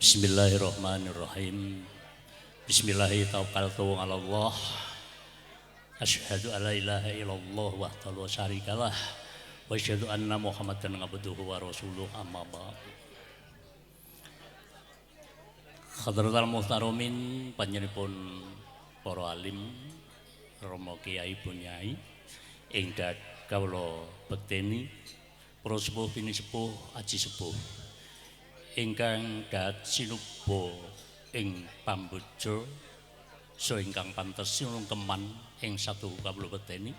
Bismillahirrahmanirrahim. Bismillahirrahmanirrahim. Tawakkaltu Asyhadu alla ilaha illallah wahdahu la syarikalah wa asyhadu anna Muhammadan abduhu wa rasuluh amma ba'd. Hadratal muhtaramin panjenenganipun para alim, Rama Kiai Bunyai ing kawula bekteni para sepuh pinisepuh aji sepuh ingkang dahat sinuba ing pamboja so ingkang pantes sinungkeman ing satu kawula bekteni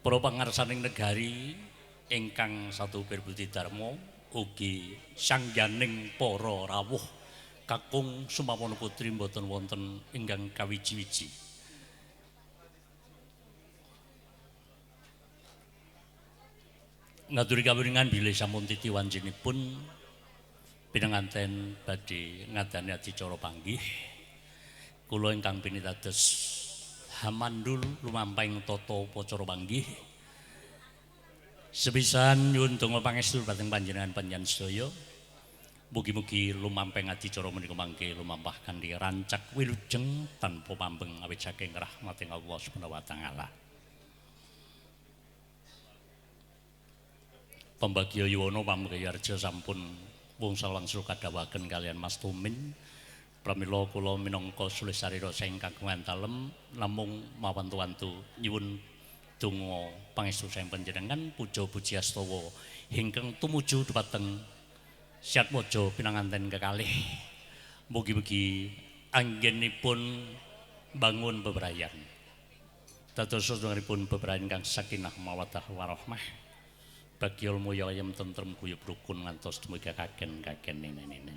para pangarsaning negari ingkang satu pirbudi dharma ugi sangganing para rawuh kakung sumawana putri mboten wonten ingkang kawiji-wiji. Ngaturi kawuningan bilih sampun titi wancinipun pinanganten badhe ngadani adicara panggih. Kula ingkang pinitados hamandul lumampahing tata upacara panggih. Sepisan nyuwun donga pangestu dhateng panjenengan panjenengan sedaya. Mugi-mugi lumampahing adicara menika mangke lumampah kanthi rancak wilujeng tanpa pambeng awit saking rahmating Allah Subhanahu wa taala. Pambagya Yuwana Pamriyarja sampun wungsal wangsul kadhawaken kalian Mas Tumin. Pramila kula minangka sulih sarira saking kagungan dalem namung mawantu-wantu nyuwun donga pangestu saking panjenengan puja puji astawa ingkang tumuju dhumateng Syatmojo pinanganten kekalih. Mugi-mugi anggenipun bangun bebrayan. Dados sedherengipun bebrayan kang sakinah mawaddah warahmah. Bagyol mulya ayem tentrem guyub rukun ngantos dumugi kaken-kaken nene-nene.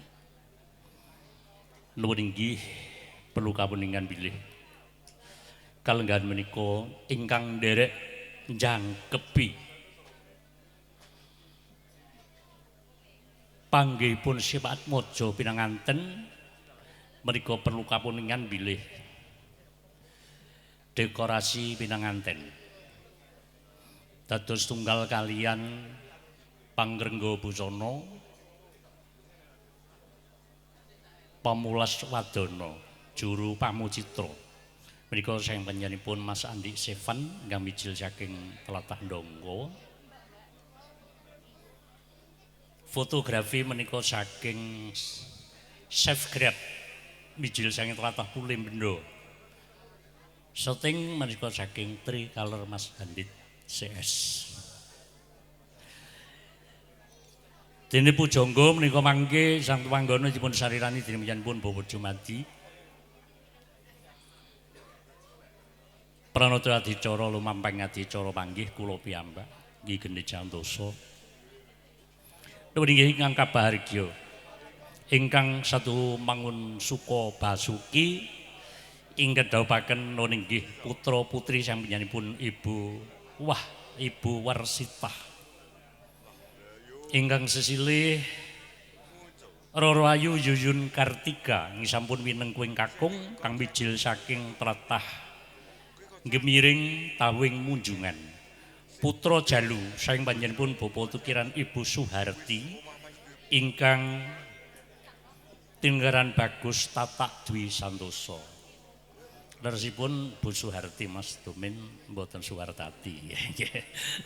Nuwun inggih perlu kawuningan bilih kalenggahan menika ingkang nderek njangkepi panggihipun Siwatmaja pinanganten menika perlu kawuningan bilih dekorasi pinanganten dados tunggal kalian pangrengga busana pamulas wadana juru pamucitra menika saking panjenenganipun Mas Andi Sevan ingkang mijil saking tlatah Ndonggo. Fotografi menika saking Chef Grab mijil saking tlatah Pulembendo. Syuting menika saking Tricolor Mas Handit CS. Dene pujangga menika mangke sang tuwanggana dipun sarirani dening panjenenganipun Bapak Jumadi. Pranata adicara lumampahing adicara panggih kula piyambak nggih gendhe jantosa. Nuwun inggih ingkang kabahargya ingkang satu mangun suka basuki ingkang dhawuhaken nuwun inggih putra putri sang panjenenganipun Ibu Wah Ibu Warsitah ingkang sesilih Roro Ayu Yuyun Kartika nggih sampun winengkuing kakung kang mijil saking tlatah Gemiring Tawing Munjungan. Putra Jalu saking panjenenganipun Bapak Tukiran Ibu Suharti ingkang tinggaran Bagus Tatak Dwi Santoso. Leresipun Bu Suharti Mas Tumin mboten Suhartati nggih.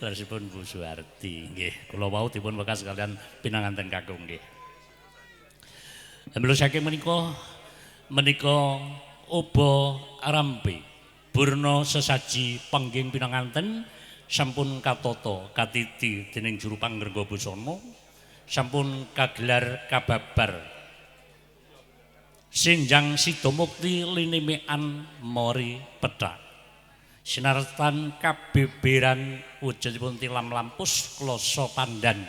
Leresipun Bu Suharti nggih. Kula wau dipun wekas kalian pinanganten kakung nggih. Mila saking menika menika uba rampe burna sesaji panggih pinanganten sampun katata katiti dening juru pangrengga busana sampun kagelar kababar sinjang sida mukti linimian mori pethak sinartan kabeberan wujudipun tilam lampus klasa pandan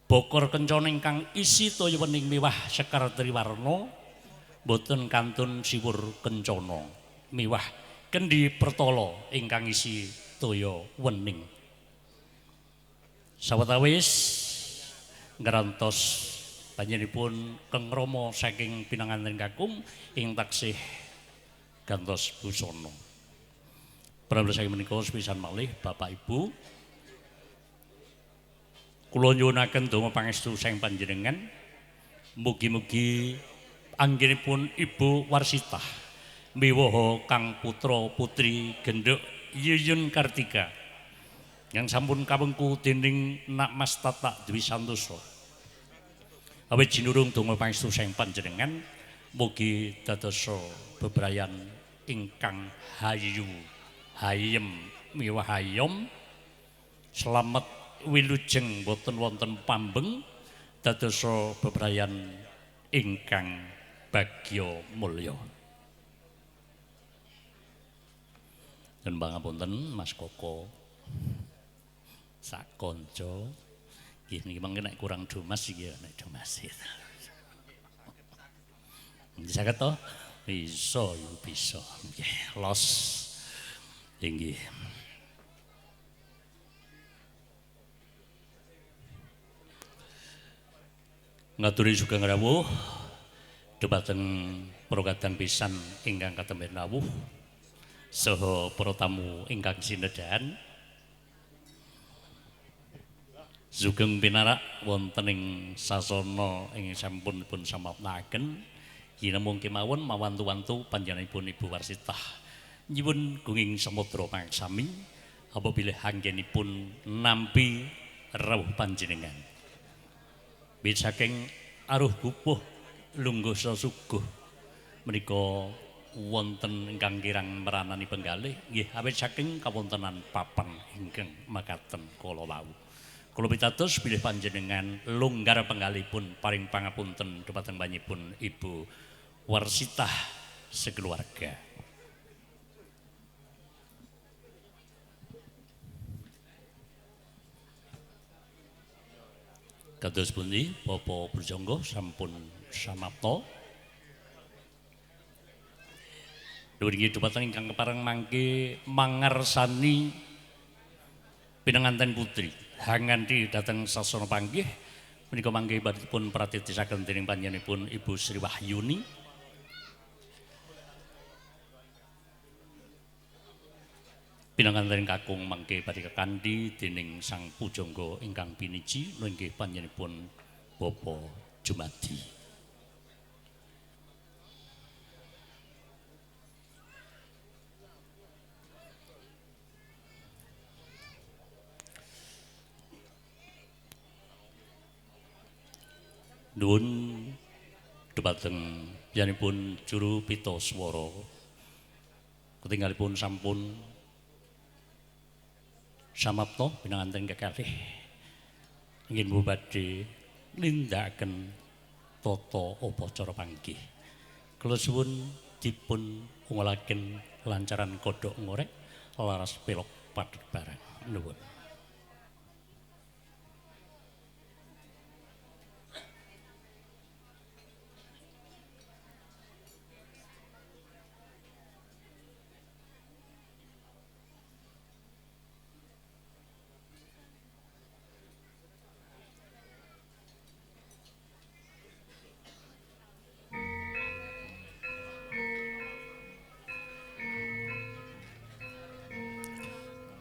bokor kencana ingkang isi toya wening miwah sekar triwarna boten kantun siwur kencana miwah kendi pertala ingkang isi toya wening. Sawetawis ngrantos panjenenganipun Keng Rama saking pinanganten kakung ing taksih gantos busana. Pramila saking menika sepisan malih Bapak Ibu Kula nyuwunaken donga pangestu saking panjenengan. Mugi-mugi anggenipun Ibu Warsitah miwaha kang putra putri gendhuk Yuyun Kartika yang sampun kawengku dening Nak Mas Tatak Dwi Santoso. Awit jinurung donga pangestu saking panjenengan, mugi dadosa bebrayan ingkang hayu hayem miwah hayom, slamet wilujeng boten wonten pambeng, dadosa bebrayan ingkang bagya mulya. Dan pangapunten Mas Koko sak kanca nggih niki mangke nek kurang domas iki ya nek domas. Saged to? Bisa ya bisa. Nggih, los. Inggih. Ngaturi sugeng rawuh dhumateng para kadang pisan ingkang katemben rawuh saha para tamu ingkang sinedhan. Sugeng pinarak wonten ing sasana ing sampun dipun samaptaken. Yinamung kemawon mawantu-wantu panjenenganipun Ibu Warsitah nyuwun gunging samudra pangsami apabila anggenipun nampi rawuh panjenengan. Wit saking aruh gupuh lungguh sasuguh menika wonten ingkang kirang meranani penggalih nggih awit saking kawontenan papan ingkang makaten kala wau. Kula pitados bilih panjenengan longgar penggalihipun paring pangapunten dhumateng panjenenganipun Ibu Warsitah sekeluarga. Kados pundi Bapak Brujangga sampun samapta. Nuwun dhumateng ingkang kepareng mangke mangarsani pinanganten putri hanganti dhateng sasana panggih menika mangke badhe pratitisaken dening panjenenganipun Ibu Sri Wahyuni. Pinanganten kakung mangke badhe kekandhi dening Sang Pujangga ingkang piniji inggih panjenenganipun Bapak Jumadi. Nuwun dhumateng yanipun juru pita swara ketinggalipun sampun samapta pinanganten kekalih ingin badhe nindakaken tata upacara panggih. Kula suwun dipun ungelaken lancaran kodhok ngorek laras pelok padhet barang. Nuwun.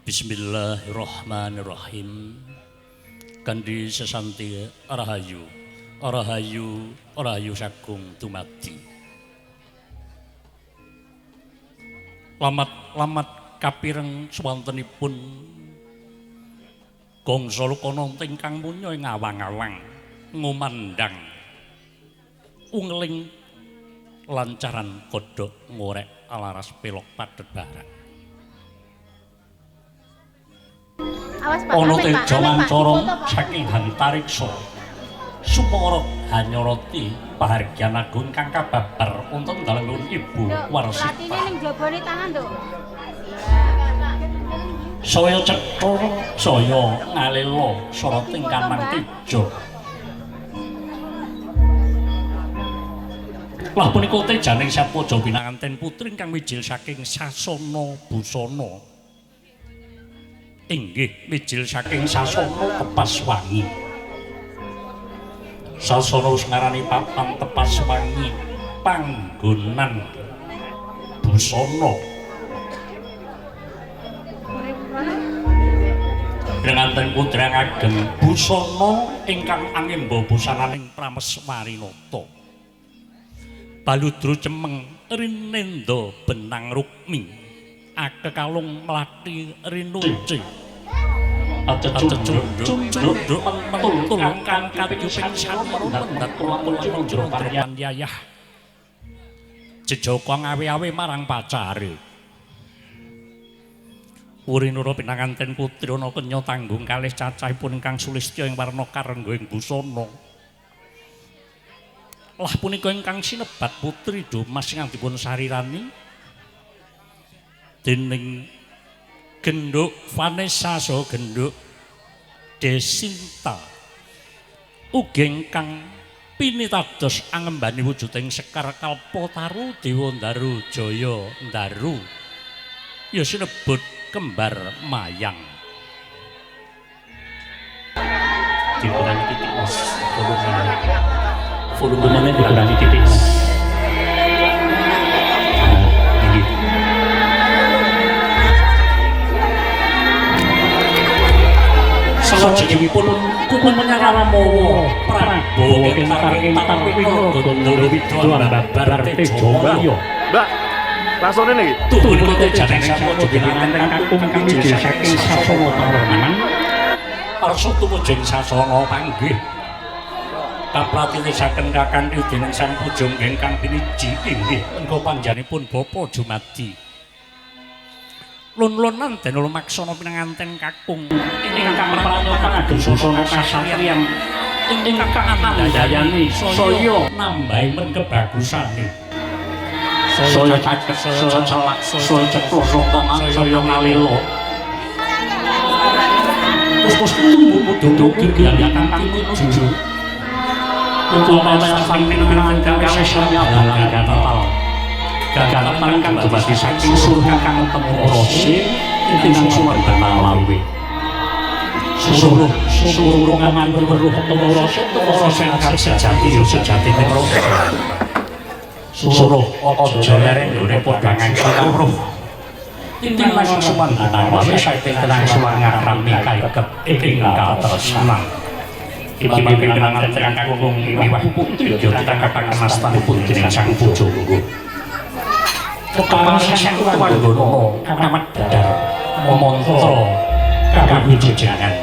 Bismillahirrahmanirrahim. Kandi sesanti rahayu, rahayu, rahayu sagung dumadi. Lamat-lamat kapireng swantenipun gongso lukana ingkang munya ing awang-awang ngumandhang ungeling lancaran kodhok ngorek alaras pelok padhet barang. Ana teja mancara saking antariksa sumara hanyoroti pahargyan agung kang kababar wonten dalemipun Ibu Warsitah. Saya cetha saya ngalela soroting kanang teja. Lah punika tejaning sapuja pinanganten putri ingkang mijil saking sasana busana. Inggih mijil saking sasana Tepas Wangi. Sasana wis ngarani papan Tepas Wangi panggonan busana. Pinanganten putri ageng busana ingkang angemba busananing Prameswarinata. Baludru cemeng rinendha benang rukmi. Akekalung mlathi rinuci. Acecunduk mentul kang katjuping sanmendhat kula jero yayah. Jejaka ngawe-awe marang pacare. Wurinura pinanganten putri ana kenya tanggung kalih cacahipun ingkang sulistya ing warna karengga ing busana. Lah punika ingkang sinebat putri Domas ingkang dipun sarirani dening Genduk Vanessa saha Genduk Desinta. Ugi ingkang pinitados angembani wujuding Sekar Kalpataru Dewa Ndaru Jaya Ndaru ya sinebut kembar mayang. Dikurangi titik mas, volumenya. Volumenya dikurangi titik mas. Nah, ini. Salajengipun kumenyaramawa Prabowo kentar-kentar wina Gandara Widya babar Tejamaya. Mbak, langsung ini iki. Tuwin tejaning samojo pinanganten kakung mijil saking sasana tawernan. Parsa tumuju ing sasana panggih. Kapratilisaken kakanthi dening Sang Pujangga ingkang piniji inggih engko panjenenganipun Bapa Jumadi. Lun-lunan den lumaksana pinanganten kakung ingkang prapta pangagem sasana kasatriyan ingkang andayani saya nambahi men kebagusane. Saya caket, saya celak, saya cetha, saya ngalelo. Terus tumbuh duduk kang pinuju. Upama saking pinanganten kalih saya balang gantal. Gantal kang dumadi saking surga kang temu rasa ingkang suwarga lawe. Suruh suruh nganggo weruh temu rasa temu rasa kang sejati ya sejatine rasa. Suruh aja lereng nggone podangan kawruh. Timbang sumanggana wae saking tenang suwang ngakrami kaiket ing katresnan. Iki pinanganten kakung miwah putri ditangkapaken astanipun dening Sang Pujangga. Kepala Sang Tuwanggana kamedhar mantra kawijajanan.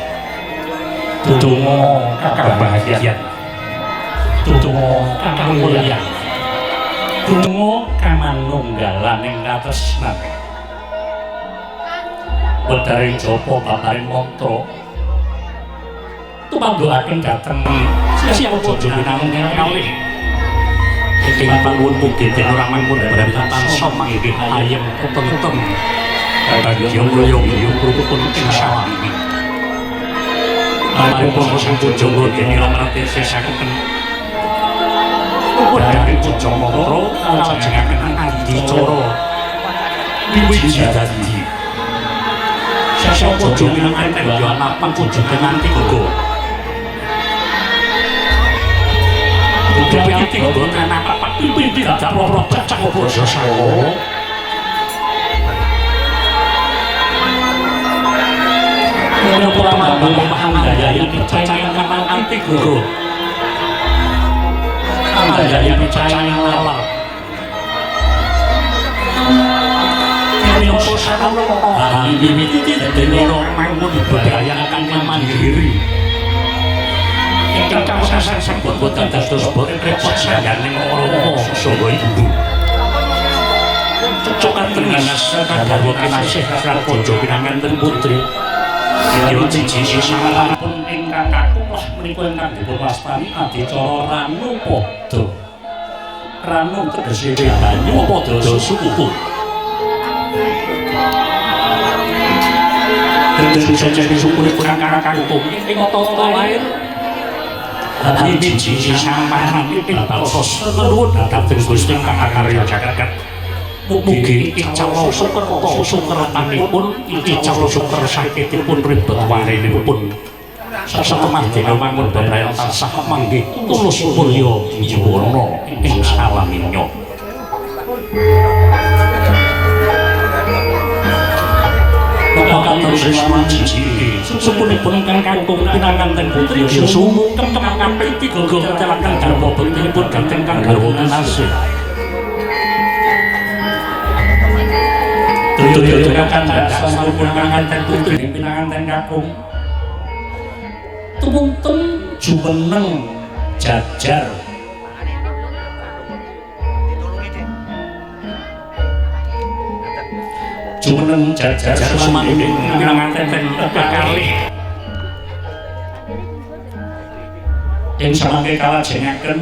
Donga kabahagian. Donga kamulyan. Donga kamanunggalan ing katresnan. Wedharing japa babaring mantra tumanggaaken dhateng siapa pinanganten kalih. Ing panuwun mugi den ora mangkun barang tansah manggih ayem tentrem. Bagya mulya rukun ing sawami. Amaripun Sang Pujangga dene lamratisaken wedharing japa mantra kalajengaken adicara wiwiji dadi. Sapa pinanganten ya lapan pujudan tiga. Pujudan tiga napa pipi tidak roh cacak basa sawo. Menapa mambang andayani percaya kang tiga. Andayani percaya lalar. Menapa sarana wiwiti dene mangun bebrayan kang mandiri. Ingkang sasang boten dados boten repot sayaning rama saha ibu. Cocokan tenas garwa kinasih raja pinanganten putri. Ya siji sampun ingkang kakung lah menika ingkang dipun wastani adicara Ranu Pada. Ranu tegese banyu padha suku. Tegese sejene sukunipun kakung ing tata lair. Hati biji samparan ing batos nuwun dhateng Gusti kang karya jagat. Mugi ical sukerta sukertanipun ical suker sakitipun ribet warenipun. Satemah dene mangun bebrayan tansah manggih tulus mulya yuwana ing salaminya. Bapak terus suci Sepunipun kang kakung pinanganten putri sumungkem kaping tiga ketelakan garwa bektinipun ganteng kang garwa kinasih. Tutur kang sampun pinanganten putri pinanganten kakung. Tumunten jumeneng jajar. Jumeneng jajar sumandhing pinanganten kekalih. Ing samangke kalajengaken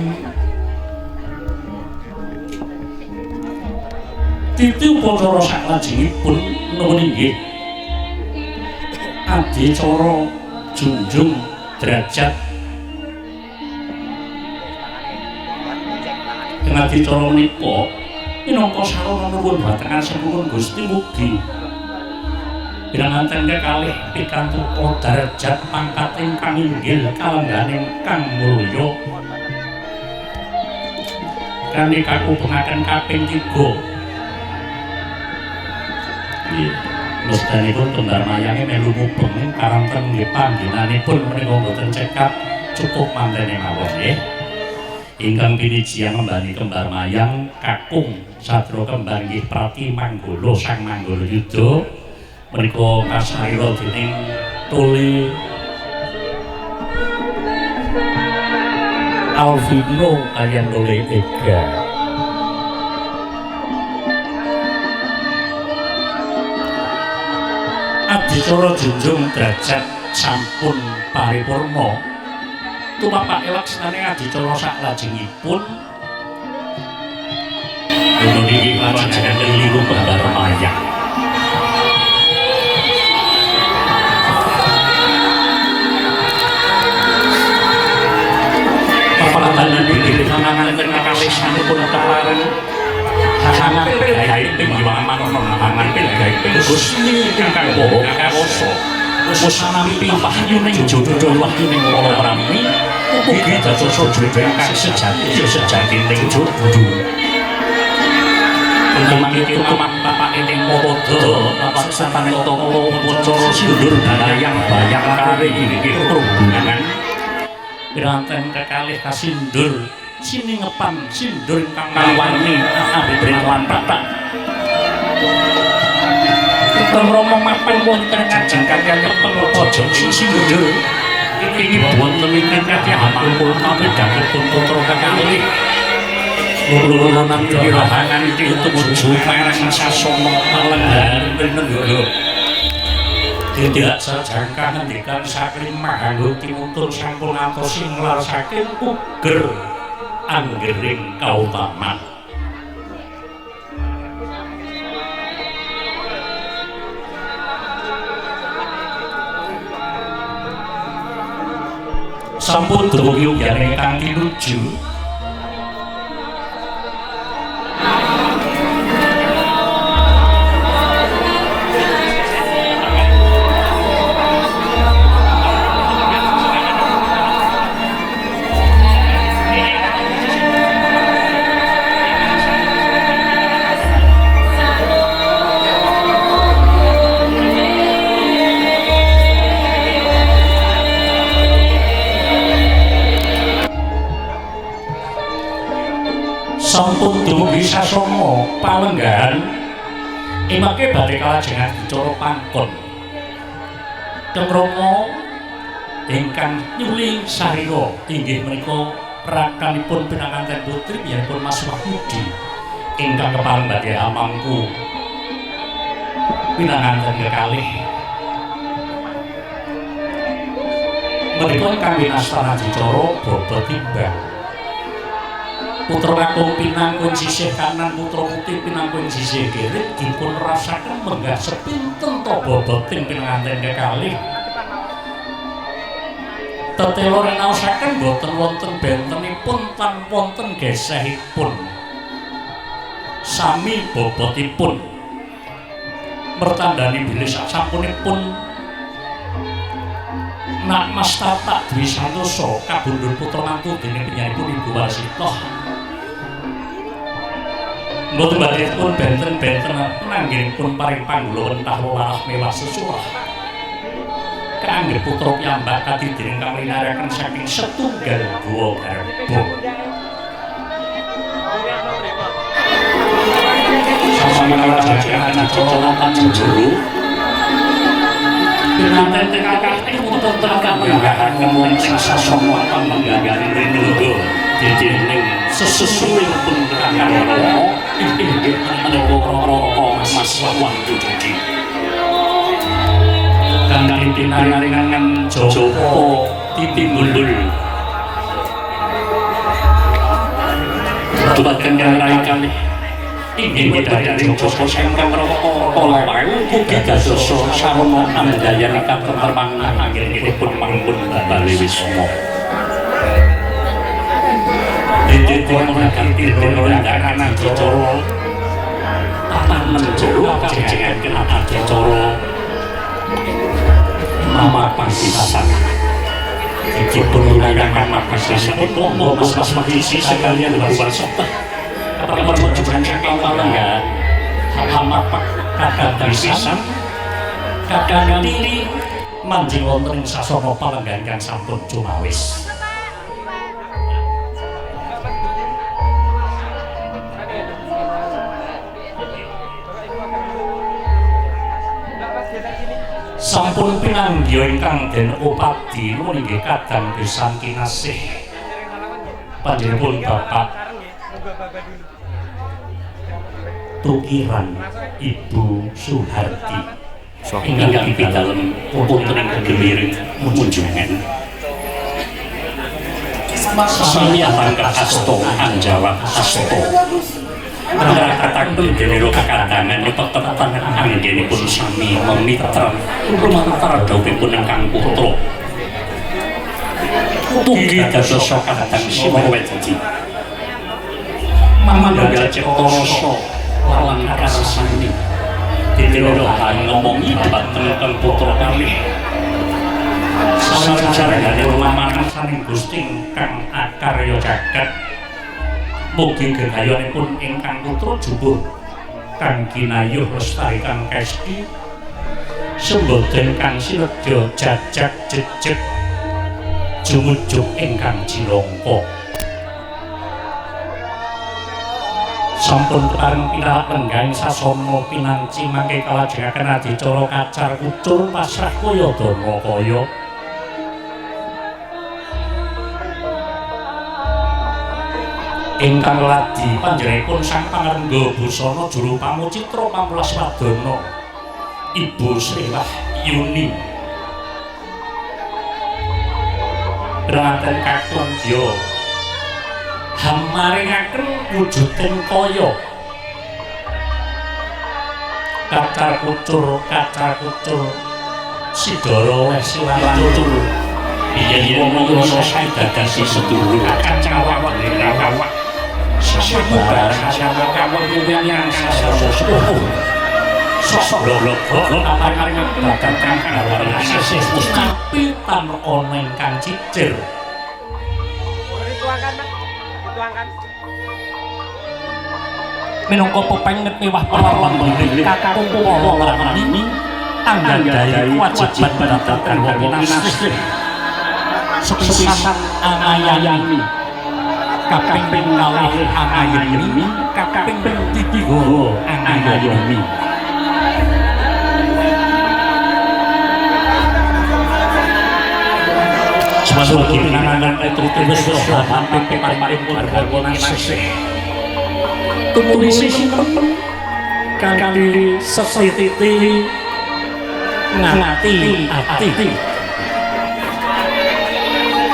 titi upacara saklajengipun nuwun inggih adicara junjung derajat. Ing adicara menika minangka sarana nuwun dhateng sepurun Gusti mugi pinanganten kekalih pikantuk derajat pangkat ingkang inggil kalenggahan ingkang mulya kanthi kakubengaken kaping 3. Mesdanipun kembar mayange melu mubeng karanten nggih panggenanipun menika mboten cekap cukup mantene mawon nggih. Ingkang pinijiang ngembani kembar mayang kakung satria kembar nggih Prati Manggala Sang Manggala Yuda menika kasarira dening Tole Alvino kaliyan Tole Ega. Adicara junjung derajat sampun paripurna. Tumapake laksanane adicara saklajengipun nuwun iki lajengaken liru kembar mayang. Paparan iki pinanganten kekalih sampun kepareng hangampil gawe ping manono hangampil gawe Gusti ingkang Maha Kuwasa. Wis nampi wahyuning jodho wahyuning para prami mugi dados jodoh ingkang sejati sejatining jodoh. Mangke tutup bapake ning padha papaksane tata upacara sindur bayang bayang kare inggih perhubungan piranten kekalih kasindur siningepan sindur ingkang wani abring lan patak. Rama mapan wonten ngajeng kaliyan peteng pojok sindur iki wonten ing hamangkul kapidhangipun putra kekalih. Lulunan kirahangan iki tumuju marang sasana palenggahan prinengga. Tidak sejangka ngendikan saking mahanggo tinutur sampun antosi nglar saking puger anggering kautaman. Sampun dumugi ugyane kang tinuju. Sampun dumugi sasana palenggahan imake badhe kalajengan adicara pangkon. Keng Rama ingkang nyuli sarira inggih menika rakanipun pinanganten putri biyanipun Mas Wahyudi ingkang kepareng badhe amangku pinanganten kekalih. Menika ingkang winastan adicara bobot timbang. Putra kakung pinangkung sisih kanan, putra putih pinangkung sisih kiri dipun rasaken menggah sepinten ta boboting pinanganten kekalih. Tetela rinaosaken boten wonten bentenipun tan wonten gesehipun. Sami bobotipun mertandani bilih sasampunipun Nak Mas Tatak Dwi Santoso kabundut putra mantu dening penyanipun Ibu Warsitoh. Mboten badhe benten-benten nanggenipun paring panggula wentah wewarah mewah sesurah. Kaanggep putra piyambak katidening kang linaraken saking setunggal guwa garba. Sami kalajengaken adicara panjenjero pinanten kakak putra kamanggahan wonten sasana pamanggahan rinengga dening sesusuring pun Kakang inggih menika Raka Mas Wahyudi. Kang pinaringan japa titimbul dumateng kalih inggih wedharing jasa ingkang Raka kala wau ugi dadosa sarana andayani katentreman anggenipun mangpun bali wisma. Dene ganti dene adicara papan jero kajengaken adicara mamapan pisan. Dipun layangan mapasanipun monggo Mas Mahisi sekalian bubar sotah. Kapan jujuran saking palenggan hamapak kadang pisan kakang tiri manjing wonten ing sasana palenggan kang sampun cumawis. Sampun pinanggih ingkang den upadi nuwun inggih kadang pisan kinasih panjenenganipun Bapak Tukiran Ibu Suharti ingkang pidalem wonten ing gemiring munjungan. Sami angkat asta anjawab asta. Rakataken dene kakandangan tetepan anggenipun sami memitra lumantar dhawuhipun ingkang putra. Tugi dadosa kadang siwa wedhi. Manunggal cipta rasa lan karasani. Dene ngomongi dhateng kang putra kalih. Sasarengan lumantar saking Gusti ingkang akarya jagat. Mugi gegayonipun ingkang putra jubur kang kinayuh lestari kang kesti semboden kang siledya jajak jejeg jumujuk ingkang jilongko. Sampun kepareng pinarak lenggahing sasana pinanci mangke kalajengaken adicara kacar kucur pasrah kaya dana kaya. Ingkang ladi panjenenganipun Sang Pangrengga Busana Juru Pamucitra Pamulas Wadana Ibu Sri Wahyuni Raden Kakung Dya hamaringaken wujuding kaya kacar kucur sidara oleh siwancul yen wong rasa dadasi sedulur kacang awak awak tapi tan ana ingkang cicir. Minangka pepenget mewah perlembang kakung kula ini anggandhahi kewajiban dhateng wong kinasih sepisan angayani kaping kalih angayemi kaping tiga angayomi. Semoga kinangan terus sampai paring warga kinasih tumulisi sinten kali sesiti ngati ati.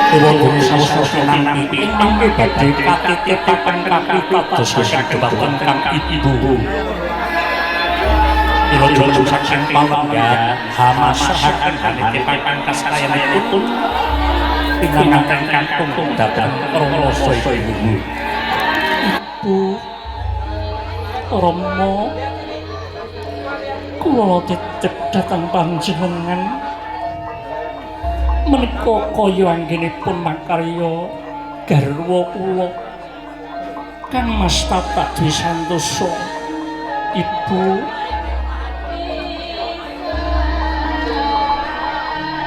Kula sawetara nampi mangke badhe katitipan kapitados kagebaken kang ibu. Kula saking palenggan hamasahaken hanitipan kasayanipun pinanganten kakung dhateng rasa ibu. Ibu Rama kula titip dhateng panjenengan menika kaya anggenipun makarya garwa kula Kang Mas Tatak Dwi Santoso. Ibu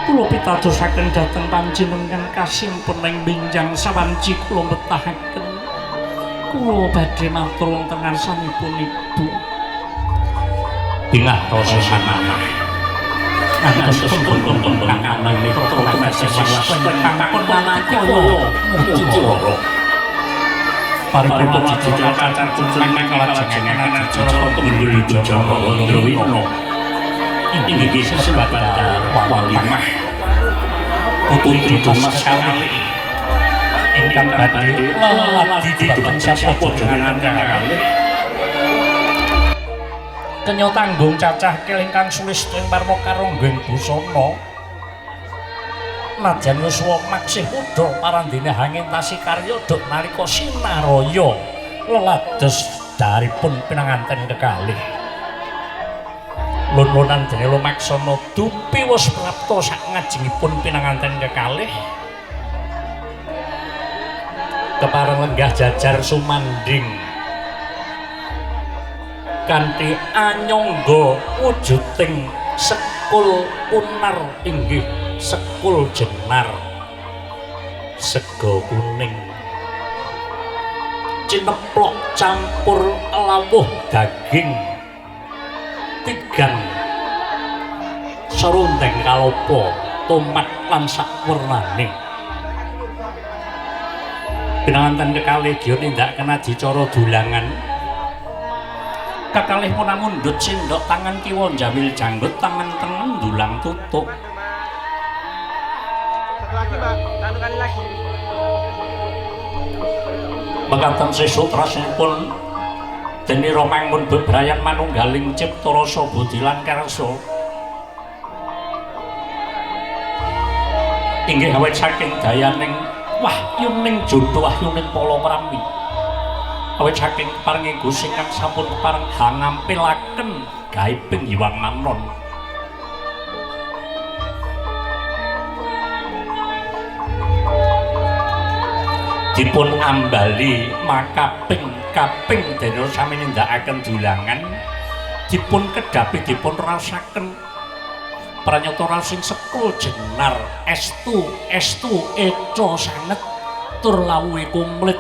Kula pitadosaken dhateng panjenengan kasimpen ing benjang sawanci kula betahaken. Kula badhe matur wonten ngarsanipun Ibu. Bingah rasa sananah. Ngantos kembang kang anane kang kaya mutiara. Paripurna jejaka kacan kucing kalajengan acara kembul Jaka Wandrawina. Inggih sesembadan walimah. Putri Dimas kalih ingkang badhe leladi dipun sapojongan kalih. Kenya tanggung cacah kelingkang sulistya ing parma karonggo ing busana. Najan yuswa maksih muda parandene hangentasi karya duk nalika sinaraya lelados daripun pinanganten kekalih. Lun-lunan dene lumaksana dupi wis prapta sak ngajengipun pinanganten kekalih. Kepareng lenggah jajar sumandhing kanthi anyangga wujuding sekul unar inggih sekul jenar sega kuning cineplok campur lawuh daging tigan serundeng kalopo tomat lan sakwernane. Pinanganten kekalih giya nindakaken adicara dulangan. Kekalih pun mundhut sendok tangan kiwa njawil janggut tangan tengen dulang tutuk. Lagi, Mbak. Satu kali lagi. Mekaten sesuk trasinipun denira mangun bebrayan manunggaling cipta rasa budi lan karsa. Inggih awit saking dayaning wahyuning jodho wahyuning pala prami. Awit saking paringi Gusti ingkang sampun pareng hangampilaken gaibing Hyang Manon. Dipun ambali makaping-kaping dene sami nindakaken dulangan, dipun kedhapi dipun rasaken pranyata rasing sekul jenar estu estu eca sanget tur lawuhe kumlit.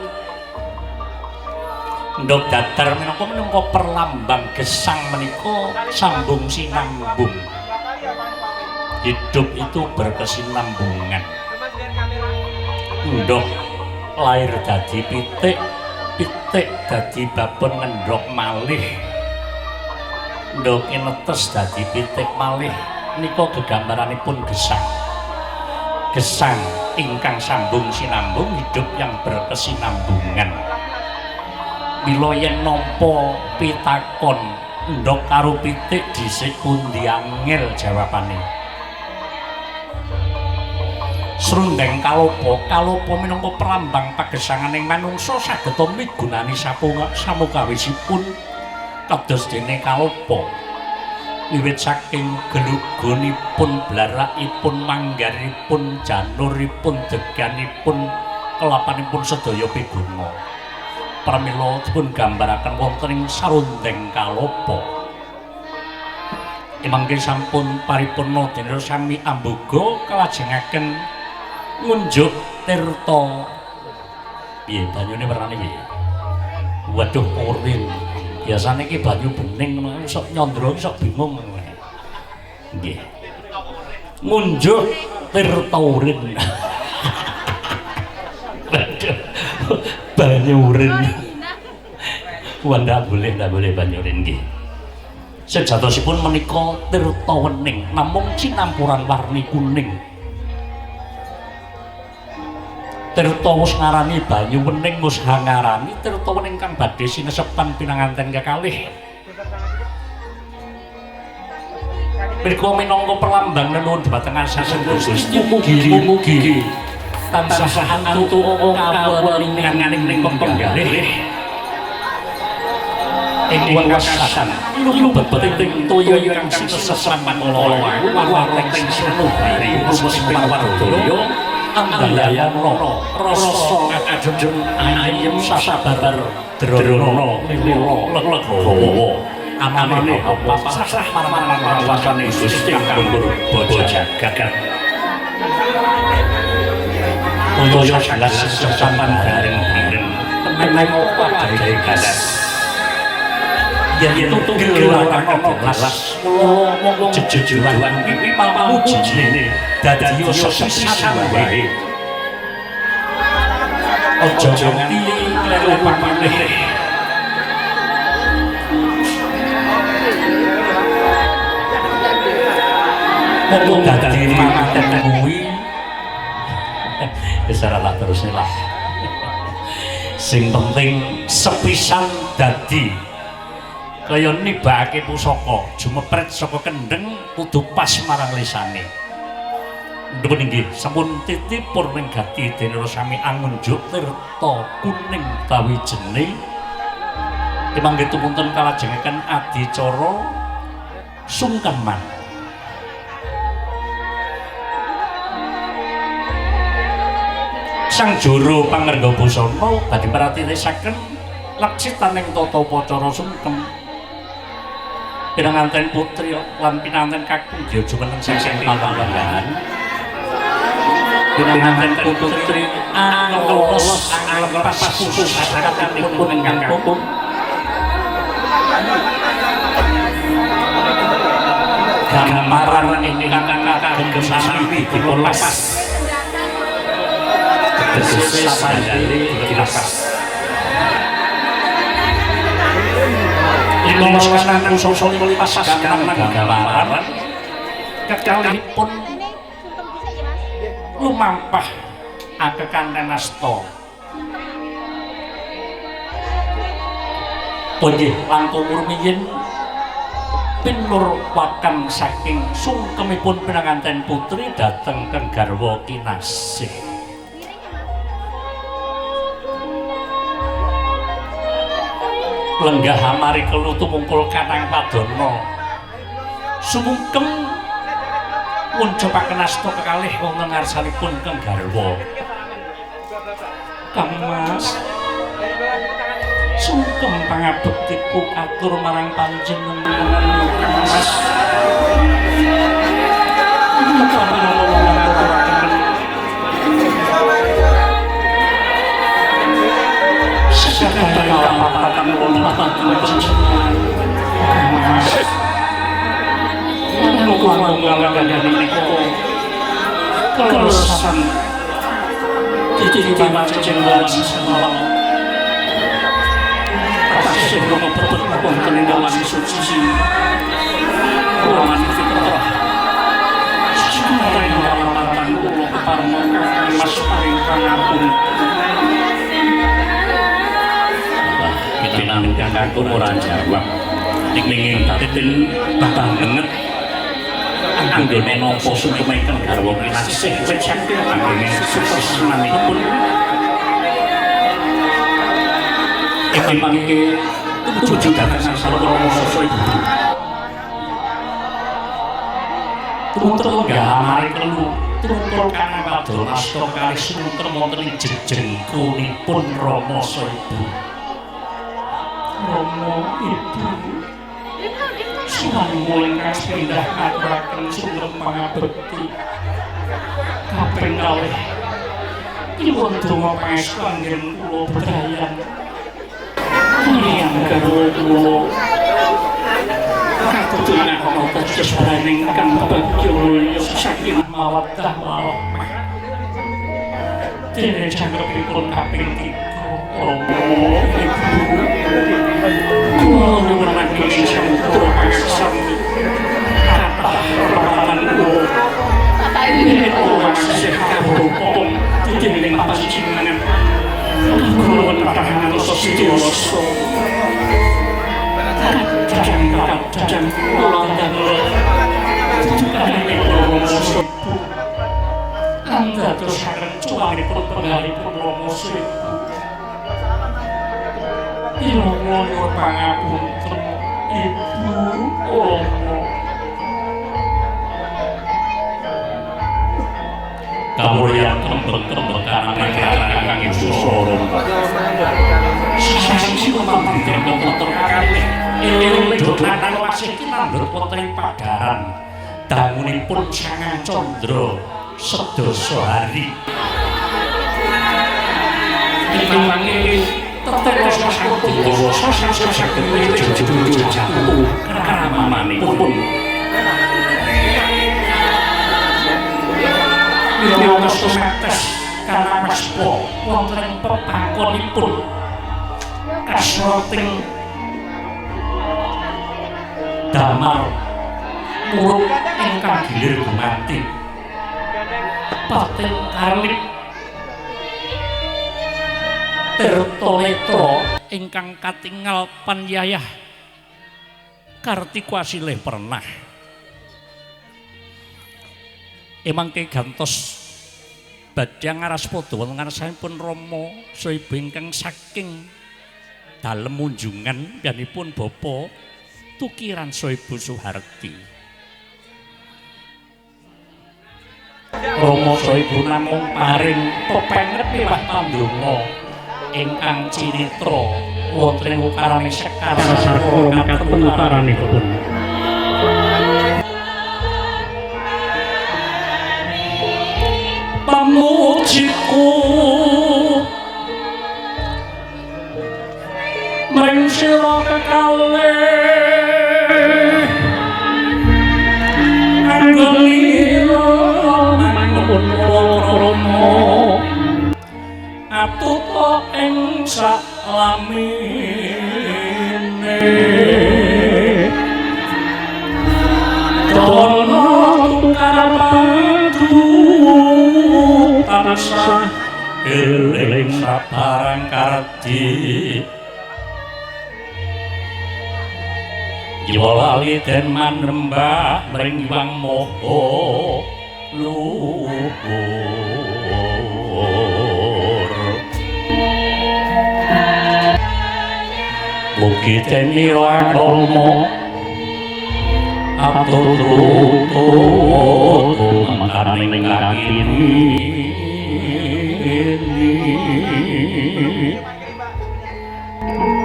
Ndog dadar minangka minangka perlambang gesang menika sambung sinambung. Hidup itu berkesinambungan. Ndog lahir dadi pitik, pitik dadi babon ngendhog malih. Ndog inetes dadi pitik malih nika gegambaranipun gesang. Gesang ingkang sambung sinambung, hidup yang berkesinambungan. Mila yen nampa pitakon ndhog karo pitik dhisik pundi angel jawabane. Srundeng kalopo, kalopo minangka perlambang pagesanganing manungsa saged migunani samukawisipun kados dene kalopo. Wiwit saking gelugonipun, blarakipun, manggaripun, januripun, deganipun, kelapanipun sedaya piguna. Pramila dipun gambaraken wonten ing sarundeng kalopo. Emangke sampun paripurna dene sami amboga kalajengaken ngunjuk tirta. Piye banyune wernane piye? Waduh urin. Biasane iki banyu bening ngono sok nyandra iki sok bingung ngono. Nggih. Ngunjuk tirta urin. Banyu urin. Wah, ndak boleh banyu urin nggih. Sejatosipun menika tirta wening namung cinampuran warni kuning. Tirta wis ngarani banyu wening wis hangarani tirta wening kang badhe sinesepan pinanganten kekalih. Mriku minangka perlambang leluhur dhumateng asasing Gusti mugi tansah antuk kawuningan ing penggalih ing wekasan lubeting toya ingkang sinesepan kala warting sinuhari rumus parwadaya andayana rasa adem ayem sasabar drana lila legawa amane pasrah marang wasane Gusti kang luhur jagat. Toya gelas sesampan bareng-bareng teneng opo adahe gelas. Yen tugel ora ana gelas kula wong jejejuan iki mau mujine dadi sepisan wae. Aja nganti kleru pamaneh. Wong dadi manten kuwi wis ora lah terusne lah. Sing penting sepisan dadi kaya nibake pusaka jumepret saka kendheng kudu pas marang lisane. Nuwun inggih sampun titipur ning gati dene sami angunjuk tirta kuning tawijene. Timangge tumunten kalajengaken adicara sungkeman. Sang juru pangrengga busana badhe pratisaken laksitaning tata upacara sungkem. Pinanganten putri lan pinanganten kakung jumeneng saking palunggahan. Pinanganten putri anglolos anglepas khusus sakatipun ingkang kakung. Gambaran ingkang kagem sami dipun lepas. Tegese sandale dilepas. Lima kanan sosok lipas kanan gambaran kekalihipun lumampah akekanten asta. Punjih langkung rumiyin pinur wakan saking sungkemipun pinanganten putri dhateng keng garwa kinasih. Lenggah amari kelu tumungkul katang padana sumungkem nguncupaken asta kekalih wonten ngarsanipun keng garwa. Kang Mas, sungkem pangabektiku katur marang panjenengan Kang Mas. Kakung ora jawab. Ning batin banget anggone nampa sungkem ingkang garwa kinasih wit saking panggene suksesanipun. Ingkang mangke tumuju dhateng Rama Sasa Ibu. Tumungkul lenggah amari kelu tumungkul kanang padana asta kalih sungkem wonten ing jejengkunipun Rama Sasa Ibu. Romo Ibu, suwanmu ingkang sepindah ngaturaken sungkem pangabekti kaping kalih nyuwun donga pangestu anggen kula bebrayan kaliyan garwa kula kadudunan nata jeswaraning ingkang bagya mulya sakinah mawaddah warahmah. Dene jangkepipun kaping 3 Romo Ibu, kula nyuwunaken sampura pangestu kathah rawatan kula. Yen kula masih karupa dening panjenengan kula tahan sedaya. Kadang-kadang kula damel tujukanipun Rama Ibu andadosaken cuwanipun penggalipun Rama Ibu. Ilmu nyuwun pangapunten Ibu Rama. Kawuryan kembang-kembang kanane kang Ibu Rama. Sasang sila wonten kalih eling donan wasih kinandhut wonten ing padaran dangunipun Sangang Candra sedasa hari. Timbange tetep rasa saged jatuh kramamanipun. Wirono sumetes karamespa wonten ing pepangkonipun kasroting damar murup ingkang gilir gumanti pating karlip tirta netra ingkang katingal panyayah Kartika silih pernah emangke gantos badhe ngaraspada wonten ngarsanipun Rama saha ibu ingkang saking dalem munjungan piyambakipun Bapak Tukiran saha Ibu Suharti. Rama saha ibu namung paring pepenget miwah pandonga ingkang cinitra wonten ing ukarane sekar Sarkara makaten utaranipun. Pamujiku mring sira kekalih anggenira mangun krama atuta ing saklamine dono tukar padu tansah eling sabarang kardi jiwa lali den manembah mring Hyang Maha Luhur. Mugi tenira krama atutut makaning kakini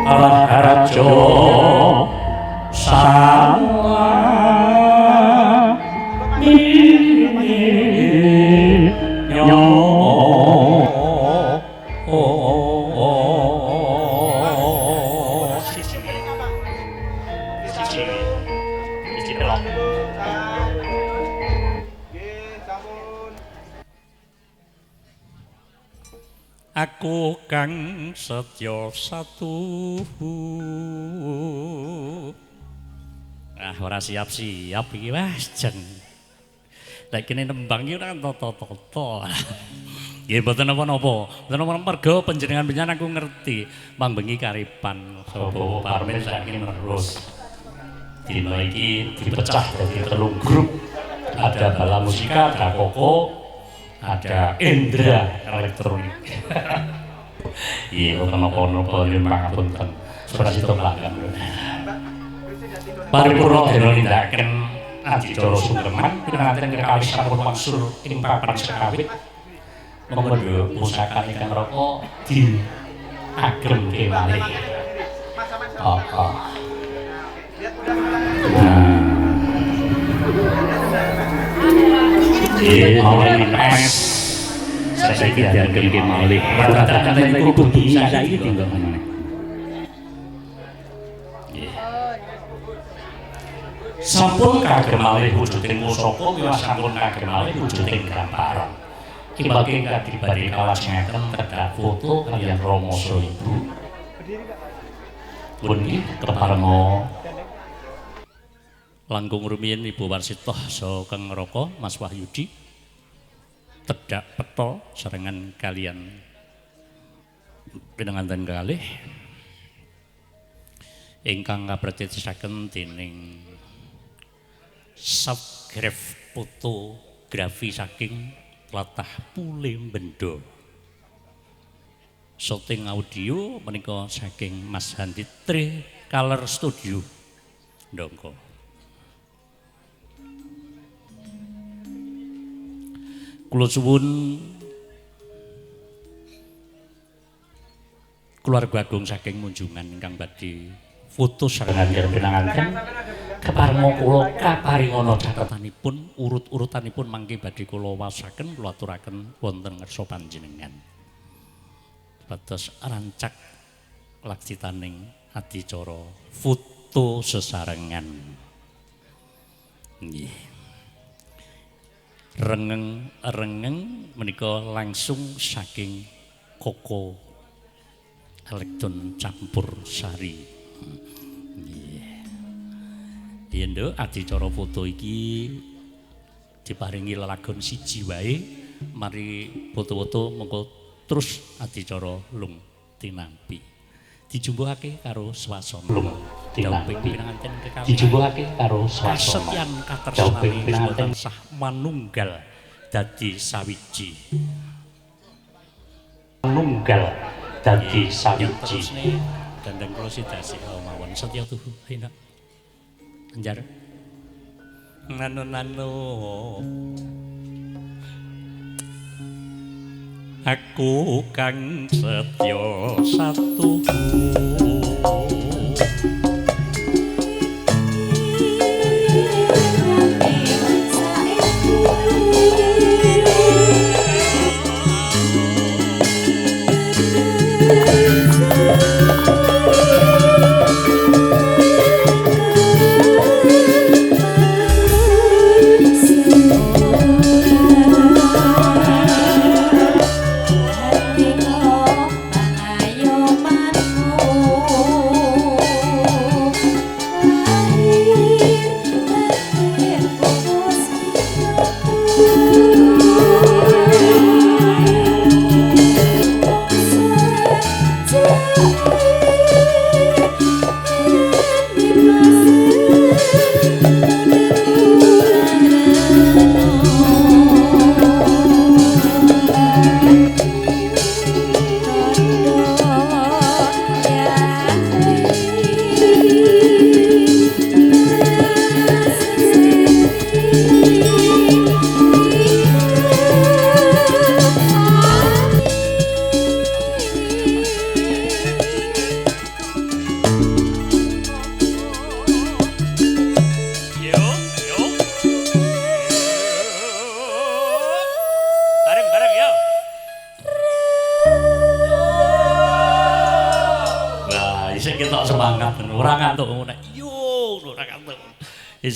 Raja salah minyo. Aku kang setya satuhu. Ah ora siap-siap iki Mas jen. Lek kene nembang iki ora toto-toto. Nggih mboten napa-napa. Mboten napa mergo panjenengan-panjenengan aku ngerti mang bengi karipan sapa Parmin saiki terus. Dina iki dipecah dadi 3 grup. Ada Bala Musika, ada Koko, ada Indra Elektronik. Iya, mboten napa-napa nyuwun pangapunten. Surasita belakang. Paripurna dene nindakaken adicara sungkeman pinanganten kekalih sampun wangsul ing papan sekawit. Monggo pusakane Kang Raka di agem kewalih. Oh, oh. Nah. Saiki diagem malih. Ora tak iku kudu saiki tinggal meneh. Sampun kagem malih wujuding pusaka miwah sampun kagem malih wujuding gambaran. Imbake kadi badhe kawajengake tedhak foto kaliyan Rama saha Ibu. Pun nggih keparenga langkung rumiyin Ibu Warsitoh saha Kang Raka Mas Wahyudi tedhak peta sarengan kaliyan pinanganten kalih ingkang kapretisaken dening Subgraf fotografi saking tlatah Pule Bendo. Syuting audio menika saking Mas Handi Tri Color Studio Ndongko. Kula suwun keluarga agung saking Munjungan ingkang badhe foto sarengan pinanganten Keparenga kula kaparingana catetanipun urut-urutanipun mangke badhe kula wasaken kula aturaken wonten ngarsa panjenengan. Dados rancak laksitaning adicara foto sesarengan. Nggih. Rengeng-rengeng menika langsung saking Koko Elektron Campur Sari. Nggih. Yen nduk adicara foto iki diparingi lelagon siji wae, mari foto-foto mengko terus adicara lung tinampi. Dijumbuhake karo swasana. Lung tinampi. Pinanganten kekalih. Dijumbuhake karo swasana. Kasetyan katresnane tansah manunggal dadi sawiji. Manunggal dadi sawiji. Dandang kula sidasi mawon setya tuhu enak. Anjar. Nano-nano. Aku kang setya satu.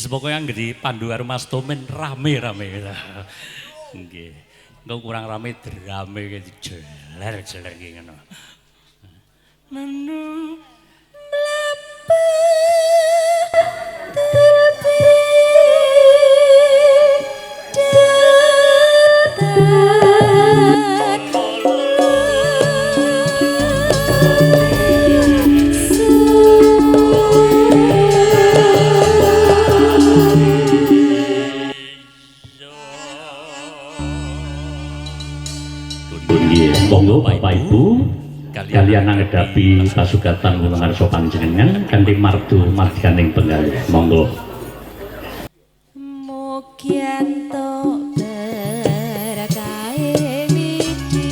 Pokoke anggere pandu karo Mas Tomen rame-rame. Nggih. Engko kurang rame drame jeler-jeler ki ngono. Menu Monggo Bapak Ibu kalian anggedapi pasugatan wonten ngarsa panjenengan kanthi mardu marganing penggalih. Monggo. Mugi entuk berkahe midi.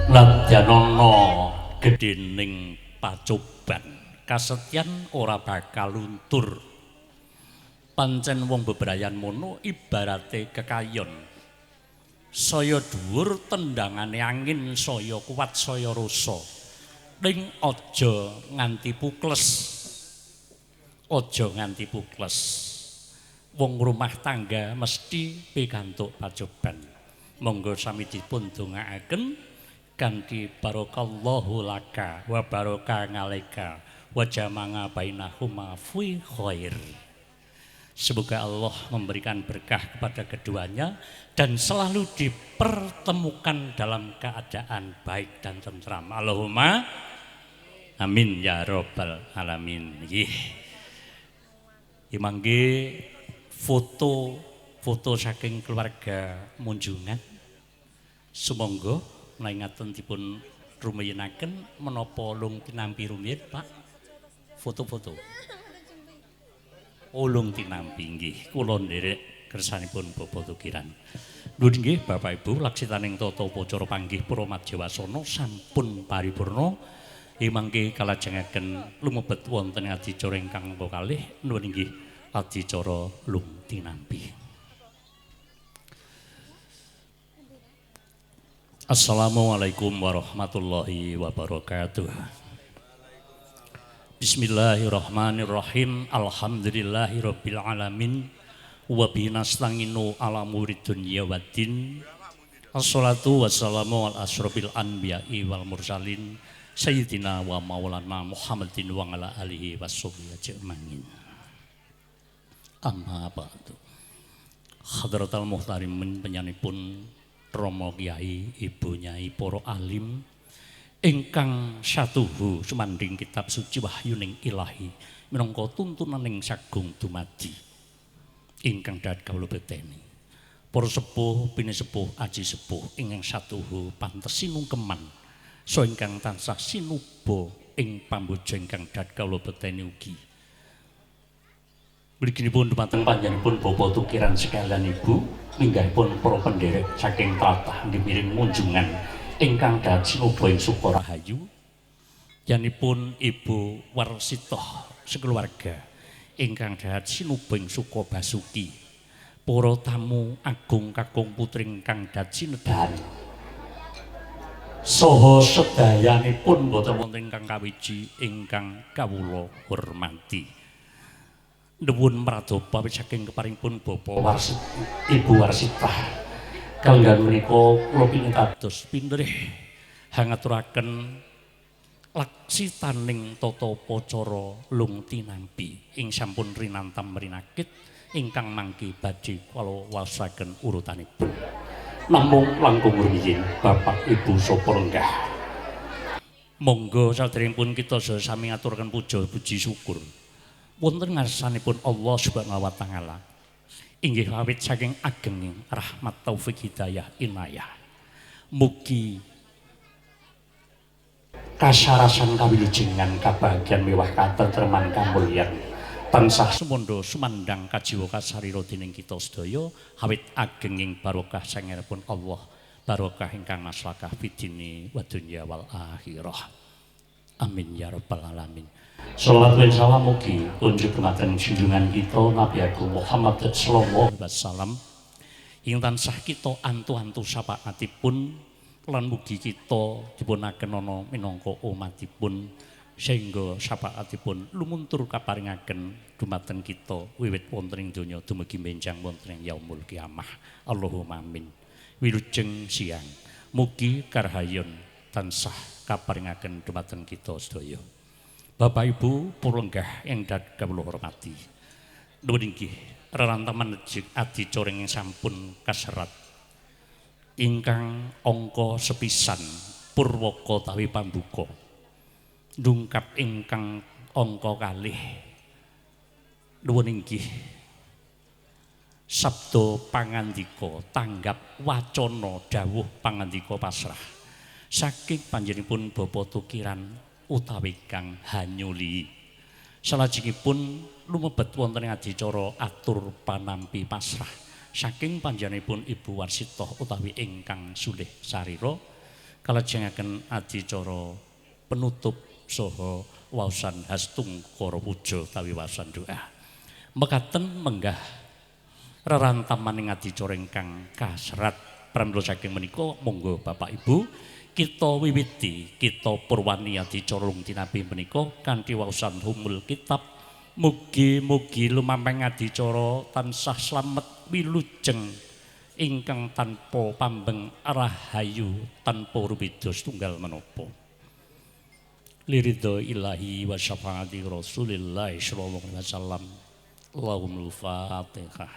Nadyanana gedhening pacoban kasetyan ora bakal luntur. Pancen wong bebrayan mono ibarate kekayon. Saya dhuwur tendangane angin, saya kuat, saya rasa. Ning aja nganti pukles. Aja nganti pukles. Wong rumah tangga mesti pikantuk pacoban. Monggo sami dipun dongaaken kanthi barakallahu laka wa baraka ngalaika wa jamanga bainahuma fi khair. Semoga Allah memberikan berkah kepada keduanya dan selalu dipertemukan dalam keadaan baik dan tentram. Allahumma amin ya robbal alamin. Nggih. Mangke foto-foto saking keluarga Munjungan. Sumangga menawi ngaten dipun rumiyinaken menapa lung tinampi rumiyin, Pak? Foto-foto. Ulung tinampi nggih, kula nderek kersanipun Bapak Tukiran. Nuwun nggih Bapak Ibu, laksitaning tata upacara panggih pura madya wasana sampun paripurna. Mangke kalajengaken lumebet wonten adicara ingkang angka kalih. Nuwun nggih adicara lung tinampi. Assalamualaikum warahmatullahi wabarakatuh. Bismillahirrahmanirrahim. Alhamdulillahirabbil alamin wa bihi nasta'inu ala umurid dunya waddin. Assalatu wassalamu ala asyrofil anbiya'i wal mursalin sayyidina wa maulana Muhammadin wa ala alihi washabihi ajmain. Amma ba'du. Hadratal muhtarimin penyanipun Romo Kiai, Ibu Nyai, para alim ingkang satuhu sumanding kitab suci wahyuning ilahi minangka tuntunaning sagung dumadi ingkang dahat kawula beteni. Para sepuh, pinisepuh, aji sepuh ingkang satuhu pantes sinungkeman saha ingkang tansah sinuba ing pamboja ingkang dahat kawula beteni ugi. Mliginipun dumateng panjenenganipun Bapak Tukiran sekalian Ibu, minggahipun para penderek saking tlatah Miring Munjungan ingkang dahat sinuba ing Sukorahayu, yanipun Ibu Warsitoh sekeluarga ingkang dahat sinuba ing Sukobasuki, para tamu agung kakung putri ingkang dahat sinedahan saha sedayanipun boten wonten ingkang kawiji ingkang kawula hormati. Nuwun pradapa saking keparingipun Bapak Warsit, Ibu Warsitah. Kanggan menika kula pinitados pinterih hangaturaken laksitaning tata upacara lung tinampi ing sampun rinantam rinakit ingkang mangki badhe kula waosaken urutanipun. Namung langkung rumiyin Bapak Ibu sapa lenggah. Monggo saderengipun kita sami ngaturaken puja puji syukur wonten ngarsanipun Allah Subhanahu wa taala. Inggih awit saking agenging rahmat taufik hidayah inayah. Mugi kasarasan kawilujengan kabahagian mewah katentreman kamulyan tansah sumandha sumandhang kajiwa kasarira dening kita sedaya awit agenging barokah sangeripun Allah, barokah ingkang maslakah fidini wa dunya wal akhirah. Amin ya rabbal alamin. Shalawat lan salam mugi kunjuk dumateng junjungan kita Nabi Agung Muhammad sallallahu alaihi wasallam ing tansah kita antu-antu syafaatipun lan mugi kita dipunaken ana minangka umatipun sehingga syafaatipun lumuntur kaparingaken dumateng kita wiwit wonten ing donya dumugi benjang wonten ing yaumul kiamah. Allahumma amin. Wilujeng siang. Mugi karhayon tansah kaparingaken dumateng kita sedaya. Bapak Ibu purlenggah ing dat kawula hormati. Nuwun inggih rerantaman adicara ingkang sampun kaserat ingkang angka sepisan purwaka tawi pambuka ndungkap ingkang angka kalih. Nuwun inggih sabda pangandika tanggap wacana dawuh pangandika pasrah saking panjenenganipun Bapak Tukiran utawi Kang Hanyuli. Salajengipun lumebet wonten ing adicara atur panampi pasrah saking panjenenganipun Ibu Warsitoh utawi ingkang sulih sarira kalajengaken adicara penutup saha waosan hastungkara puja utawi waosan doa. Mekaten menggah rerantaman ing adicara ingkang kaserat. Pramila saking menika monggo Bapak Ibu kita wiwiti, kita purwani adicara lung tinampi menika kanthi waosan humul kitab. Mugi-mugi lumampahing adicara tansah slamet wilujeng ingkang tanpa pambeng rahayu tanpa rubeda setunggal menapa. Liridho ilahi wa syafaati Rasulillah sallallahu alaihi wasallam. Allahumma Fatihah.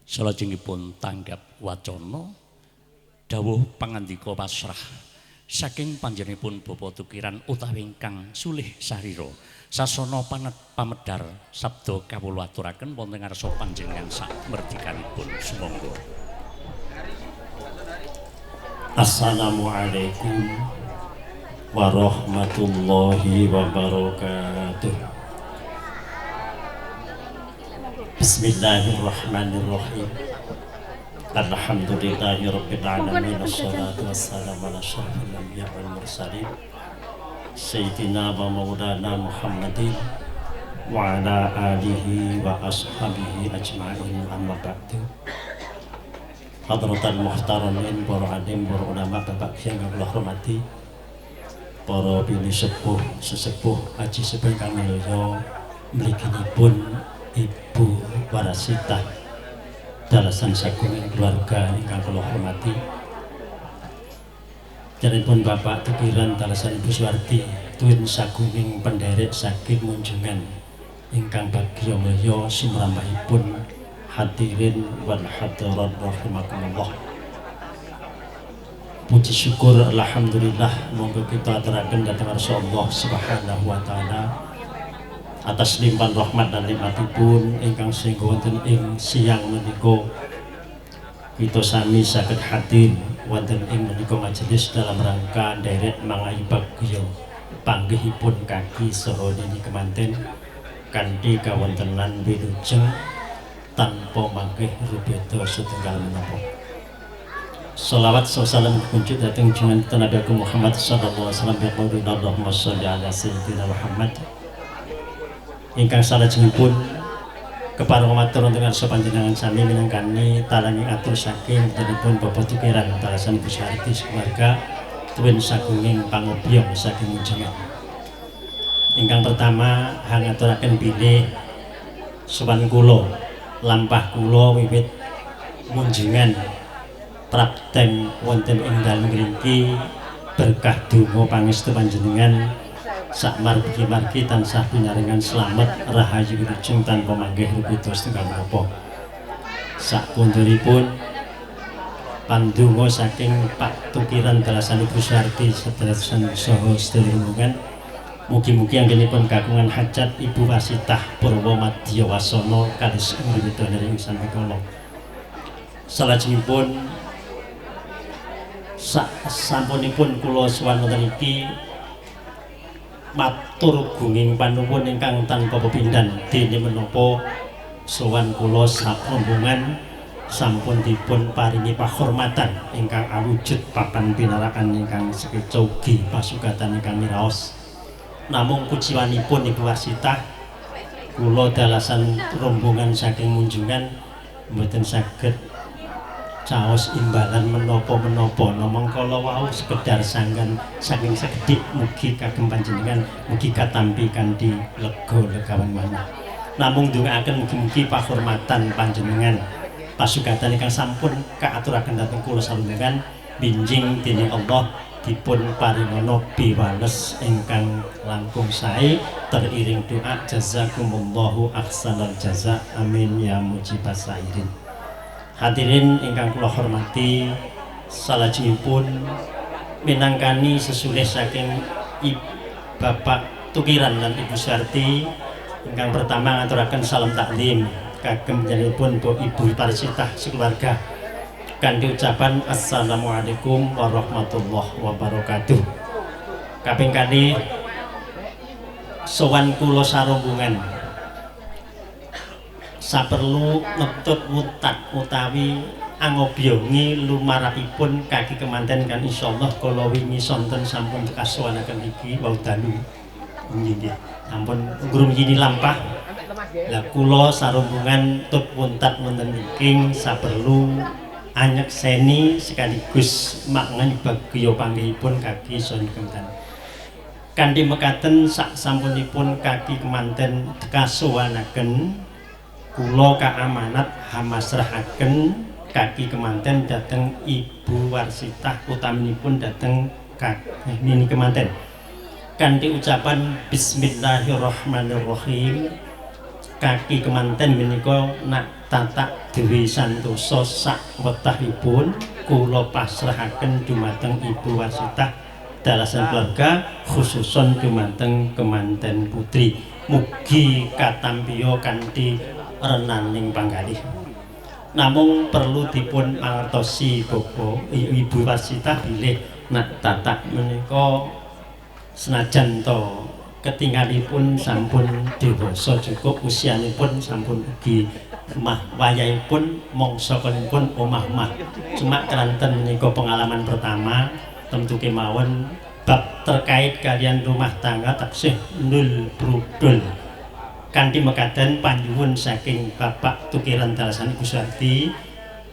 Salajengipun tanggap wacana dawuh pangandika pasrah saking panjenenganipun Bapak Tukiran utawi ingkang sulih sarira sasana pamedhar sabda kawula aturaken wonten ngarsa panjenengan sak merdikanipun. Sumangga. Assalamualaikum warahmatullahi wabarakatuh. Bismillahirrahmanirrahim. Alhamdulillahi rabbil alamin. Wassalatu wassalamu ala asyrafil anbiya wal mursalin sayyidina wa maulana Muhammadin wa ala alihi wa ashabihi ajma'in. Amma ba'du. Hadratal muhtaramin, para alim, para ulama, bapak kiai yang kula hormati, para bini sepuh, sesepuh, aji sepuh ingkang mulya, mliginipun Ibu Warasita dalasan sagung keluarga ingkang kula hormati, jarinipun Bapak Tukiran dalasan Ibu Suwarti tuwin sagunging penderek saking munjungan ingkang bagya mulya sumrambahipun hadirin wal hadirat rahimakumullah. Puji syukur alhamdulillah monggo kita aturaken dhateng ngarsa Allah Subhanahu wa taala atas limpahan rahmat dan nikmatipun ingkang singga wonten ing siang menika kita sami saged hadir wonten ing menika majelis dalam rangka nderek mangayu bagya panggihipun kaki saha nini kemanten kanthi kawontenan wilujeng tanpa manggih rubeda setunggal menapa. Sholawat salam kunjuk dhateng junjungan Nabi Muhammad sallallahu alaihi wasallam bi Allahumma sholli ala sayyidina Muhammad. Ingkang salajengipun kepareng matur wonten ngarsa panjenengan sami minangkani talanging atur saking panjenenganipun Bapak Tukiran dalasan Ibu Suwarti keluarga tuwin sagunging pangobyong saking munjungan. Ingkang pertama hangaturaken bilih sowan kula lampah kula wiwit munjungan prapten wonten ing dalem ngriki berkah donga pangestu panjenengan sak margi-margi tansah pinaringan slamet rahayu wilujeng tanpa manggih rupita setunggal menapa. Sak konduripun pandonga saking Pak Tukiran dalasan Ibu Suwarti sedherek saha sedherek rombongan mugi-mugi anggenipun kagungan hajat Ibu Wasitah Purwa Madya Wasana kalis uripita ing sambikala. Salajengipun sak sampunipun kula sowan wonten iki matur gunging panuwun ingkang tanpa pepindhan dene menapa sowan kula sak rombongan sampun dipun paringi pahormatan ingkang awujud papan pinarakan ingkang sekeca ugi pasugatan ingkang miraos. Namung kuciwanipun Ibu Wasitah kula dalasan rombongan saking munjungan mboten saged caos imbalan menapa-menapa namung kala wau sekedar sanggan saking sekedhik mugi kagem panjenengan mugi katampi kanthi lega legawan manah. Namung ndongaaken mugi-mugi pahormatan panjenengan pasugatan ingkang sampun kaaturaken dhateng kula sarundingan binjing dening Allah dipun paringana biwales ingkang langkung sae teriring doa jazakumullahu ahsanal jaza amin ya mujibas sairin. Hadirin ingkang kula hormati, salajengipun minangkani sesulih saking Bapak Tukiran lan Ibu Suwarti ingkang pertama ngaturaken salam taklim kagem panjenenganipun Ibu Parsitah sekeluarga kanthi ucapan assalamualaikum warahmatullahi wabarakatuh. Kaping kalih sowan kula sarombongan saperlu ngetut wutat utawi angobyongi lumarapipun kaki kemanten kan insyaallah kala wingi sonten sampun kasuwanaken iki wau dalu nggih sampun ngrumiyini lampah. Lah kula sarombongan tut wuntat wonten iki saperlu anyekseni sekaligus maknani bagya panggihipun kaki son kemanten. Kanthi mekaten sak sampunipun kaki kemanten kasuwanaken Kula kaamanat hamasrahaken kaki kemanten dhateng Ibu Warsitah utaminipun dhateng nini kemanten. Kanthi ucapan bismillahirrahmanirrahim, kaki kemanten menika nak tatak Dewi Santoso sak wetahipun kula pasrahaken dumateng Ibu Warsitah dalasan keluarga khususon dumateng kemanten putri. Mugi katampiya kanthi renaning panggalih. Namung perlu dipun mangertosi Bapak Ibu Warsitah bilih nak tatak menika senajan to ketingalipun sampun dewasa cukup, usianipun sampun ugi mah wayahipun mangsa pun omah-omah. Cuma keranten menika pengalaman pertama tentu kemawon bab terkait kalian rumah tangga taksih nul brudul. Kanthi mekaten panyuwun saking Bapak Tukiran dalasan Ibu Suharti,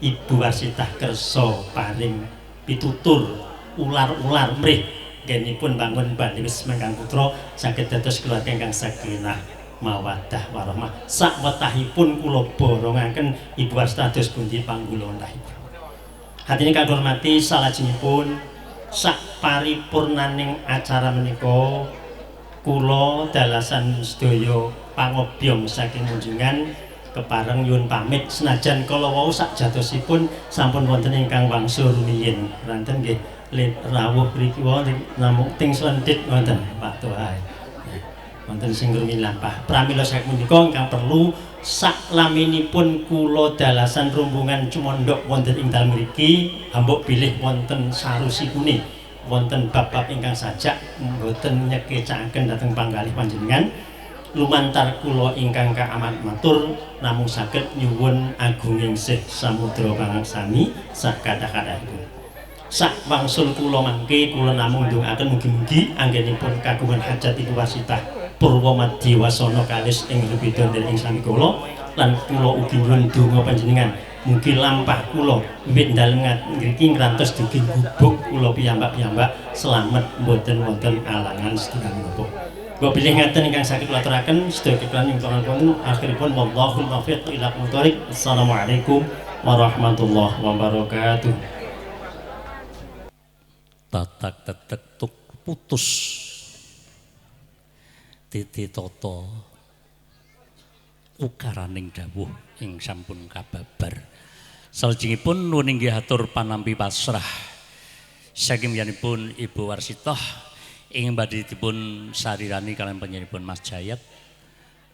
Ibu Warsitah kersa paring pitutur ular-ular mrih nggenipun bangun bali wis mangkang putra saged dados keluarga ingkang sakinah mawaddah warahmah. Sak wetahipun kula borongaken Ibu Warsitah dados pundi panggulondahipun. Hatine kang hormati salajengipun sak paripurnaning acara menika kula dalasan sedaya pangobyong saking munjungan kepareng nyuwun pamit senajan kala wau sak jatosipun sampun wonten ingkang wangsul rumiyin. Ranten nggih rawuh mriki wonten namung ting slendit wonten Pak Tuhan. Wonten sing rumiyin lampah. Pramila saking menika ingkang perlu sak laminipun kula dalasan rombongan cumondhok wonten ing dalem mriki hambuk bilih wonten sarusikune wonten bab-bab ingkang sajak mboten nyekecakaken dhateng panggalih panjenengan. Lumantar kula ingkang kaamat matur namung saged nyuwun agunging sih samudra pangaksami sak kathah-kathahipun. Sak wangsul kula mangke kula namung ndongaaken mugi-mugi anggenipun kagungan hajat Ibu Warsitah purwa madya wasana kalis ing rubeda ing sami kula lan kula ugi nyuwun donga panjenengan mugi lampah kula wiwit dalem ngriki ngrantos dugi gubuk kula piyambak-piyambak slamet mboten wonten alangan setunggal menapa. Mbok bilih ngaten ingkang saged kula aturaken sedaya kekurangan ingkang wonten akhiripun wallahul muwaffiq ila aqwamit thoriq. Assalamualaikum warahmatullahi wabarakatuh. Tatak tetek tuk putus titi toto ukaraning dawuh ing sampun kababar. Salajengipun nuwun inggih atur panampi pasrah saking yanipun Ibu Warsitah ing badhe dipun sarirani kaliyan panjenenganipun Mas Jayat.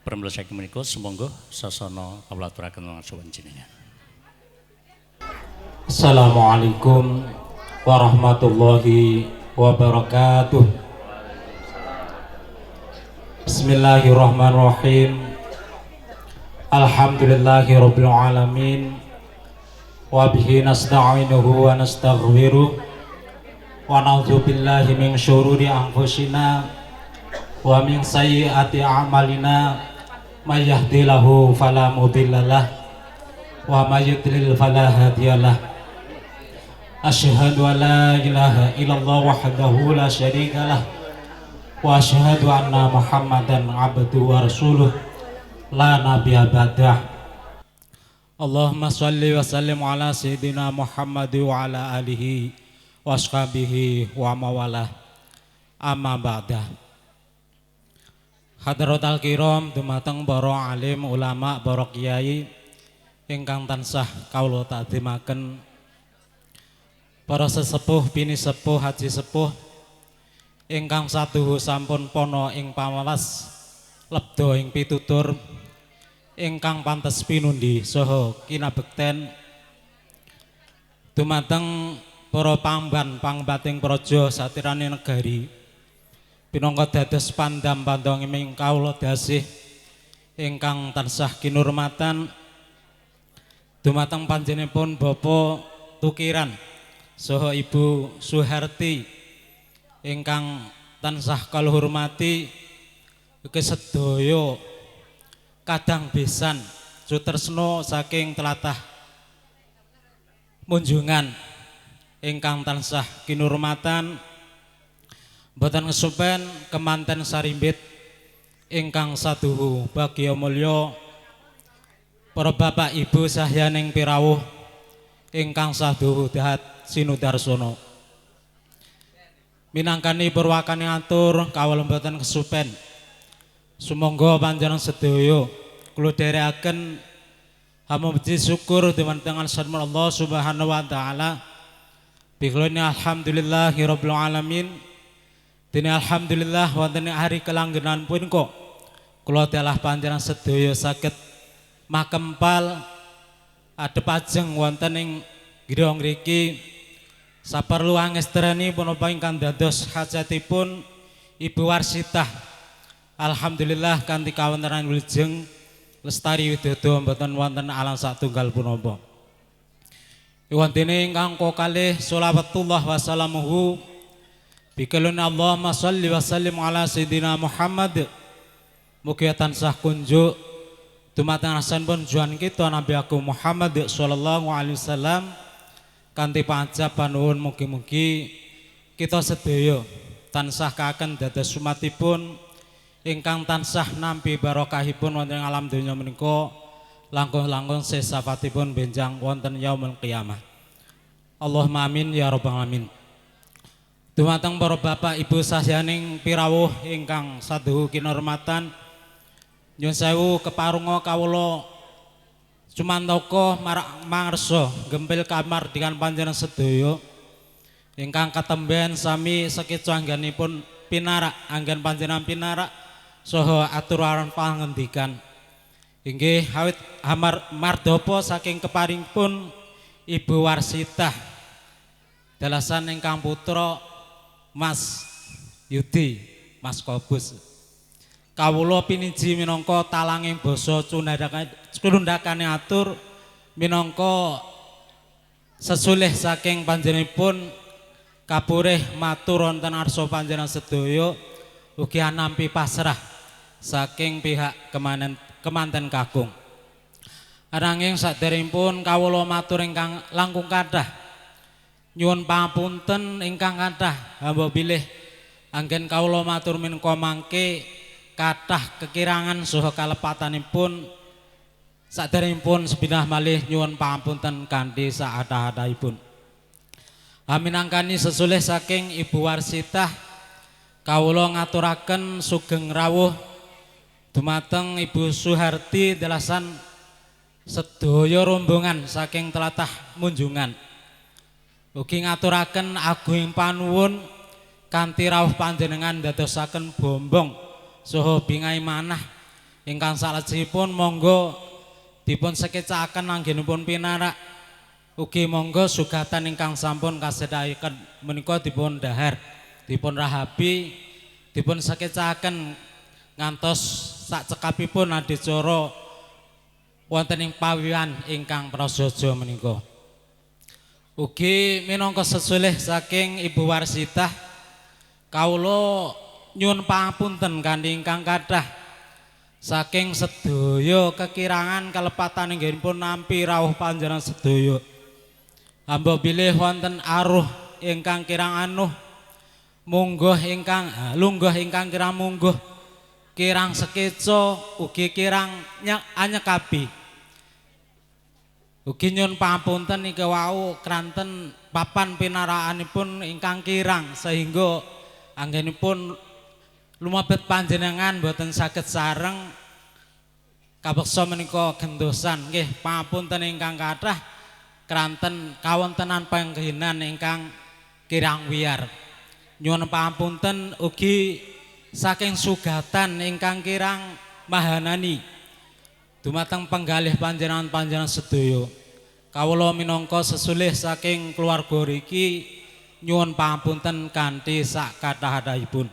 Pramila saking menika sumangga sasana kawula aturaken langsung panjenengan. Assalamualaikum warahmatullahi wabarakatuh. Bismillahirrahmanirrahim. Alhamdulillahirabbil alamin. Wa bihi nasta'inuhu wa nastaghfiruh. Wa na'udzu billahi min syururi anfusina wa min sayyiati a'malina. May yahdihillahu fala mudhillalah wa may yudlil fala hadiyalah. Asyhadu an la ilaha illallah wahdahu la syarikalah wa asyhadu anna Muhammadan abduhu wa rasuluh la nabiyya ba'dah. Allahumma shalli wa sallim ala sayyidina Muhammad wa ala alihi wa ashabihi wa mawalah. Amma ba'dah. Hadratal kiram dumateng para alim ulama para kiai ingkang tansah kawula takdimaken, para sesepuh bini sepuh haji sepuh ingkang saduhu sampun pono ing pamawas lebda ing pitutur ingkang pantes pinundi saha kinabekten dumateng para pamban pangbating praja satirane negari pinangka dados pandam pandonging kawula dasih ingkang tansah kinurmatan dumateng panjenenganipun Bapak Tukiran saha Ibu Suharti ingkang tansah kula hormati, ugi sedaya kadang besan sutresna saking tlatah Munjungan ingkang tansah kinurmatan, boten ngesupen kemanten sarimbit ingkang saduhu bagya mulya Para bapak ibu sahyaning pirawuh ingkang saduhu dahat sinudarsana. Minangkani purwakane atur kawula mboten kesupen. Sumangga panjenengan sedaya kula dherekaken hamuji syukur dumateng Allah Subhanahu wa taala. Bikulani alhamdulillahirabbil alamin. Dene alhamdulillah wonten hari kelanggenan punika kula dalah panjenengan sedaya saged makempal adhep ajeng wonten ing griya ngriki saperlu angestreni punapa ingkang dados hajatipun Ibu Warsitah. Alhamdulillah kanthi kawontenan wilujeng lestari widodo mboten wonten alang satunggal punapa. Iwantene ingkang kalih sholawatullah wassalamuhu bikalun Allahumma sholli wa sallim ala sayyidina Muhammad. Mugi tansah kunjuk dumateng pun juan kita Nabi Agung Muhammad sallallahu alaihi wasallam kanthi panjab panuwun mugi-mugi kita sedaya tansah kaken dados umatipun ingkang tansah nampi barokahipun wonten alam donya menika langkung-langkung sesafatipun benjang wonten yaumul qiyamah. Allahumma amin ya rabbal alamin. Dumateng para bapak ibu sahyaning pirawuh ingkang saduhu kinurmatan, nyuwun sewu keparunga kawula sumantaka marak mangersa gempil kamardikan panjenengan sedaya ingkang katemben sami sekeca anggenipun pinarak anggen panjenengan pinarak saha aturaran pangendikan. Inggih awit hamar mardapa saking keparingpun Ibu Warsitah dalasan ingkang putra Mas Yudi Mas Kobus. Kawula piniji minangka talanging basa cundhakane atur minangka sesulih saking panjenenganipun kapurih matur wonten arsa panjenengan sedaya ugi anampi pasrah saking pihak kemanten kakung. Ananging saderengipun kawula matur ingkang langkung kathah nyuwun pangapunten ingkang kathah hamba bilih anggen kawula matur minangka mangke kathah kekirangan saha kalepatanipun. Saderengipun sepindah malih nyuwun pangapunten kanthi sakathah-kathahipun. Minangkani sesulih saking Ibu Warsitah kawula ngaturaken sugeng rawuh dumateng Ibu Suharti dalasan sedaya rombongan saking tlatah Munjungan. Ugi ngaturaken agung panuwun kanthi rawuh panjenengan dadosaken bombong saha bingai manah ingkang salajengipun monggo dipun sekecakaken anggenipun pinarak. Ugi monggo sugatan ingkang sampun kasedhaken menika dipun dahar, dipun rahabi, dipun sekecakaken ngantos sakcekapipun adicara wonten ing pawiwan ingkang prasaja menika. Ugi minangka sesulih saking Ibu Warsitah kawula nyuwun pangapunten kanthi ingkang kathah saking sedaya kekirangan kalepatan inggenipun nampi rawuh panjenengan sedaya. Hamba bilih wonten aruh ingkang kirang anuh mungguh ingkang lungguh ingkang kirang mungguh kirang sekeca ugi kirang anyekapi. Ugi nyuwun pangapunten iki wau kranten papan pinarakanipun ingkang kirang sehingga anggenipun lumebet panjenengan boten saged sareng kapeksa menika gentosan. Nggih pangapunten ingkang kathah kranten kawontenan panggenan ingkang kirang wiyar. Nyuwun pangapunten ugi saking sugatan ingkang kirang mahanani dumateng penggalih panjenengan-panjenengan sedaya. Kawula minangka sesulih saking keluarga riki nyuwun pangapunten kanthi sak kathah-kathahipun.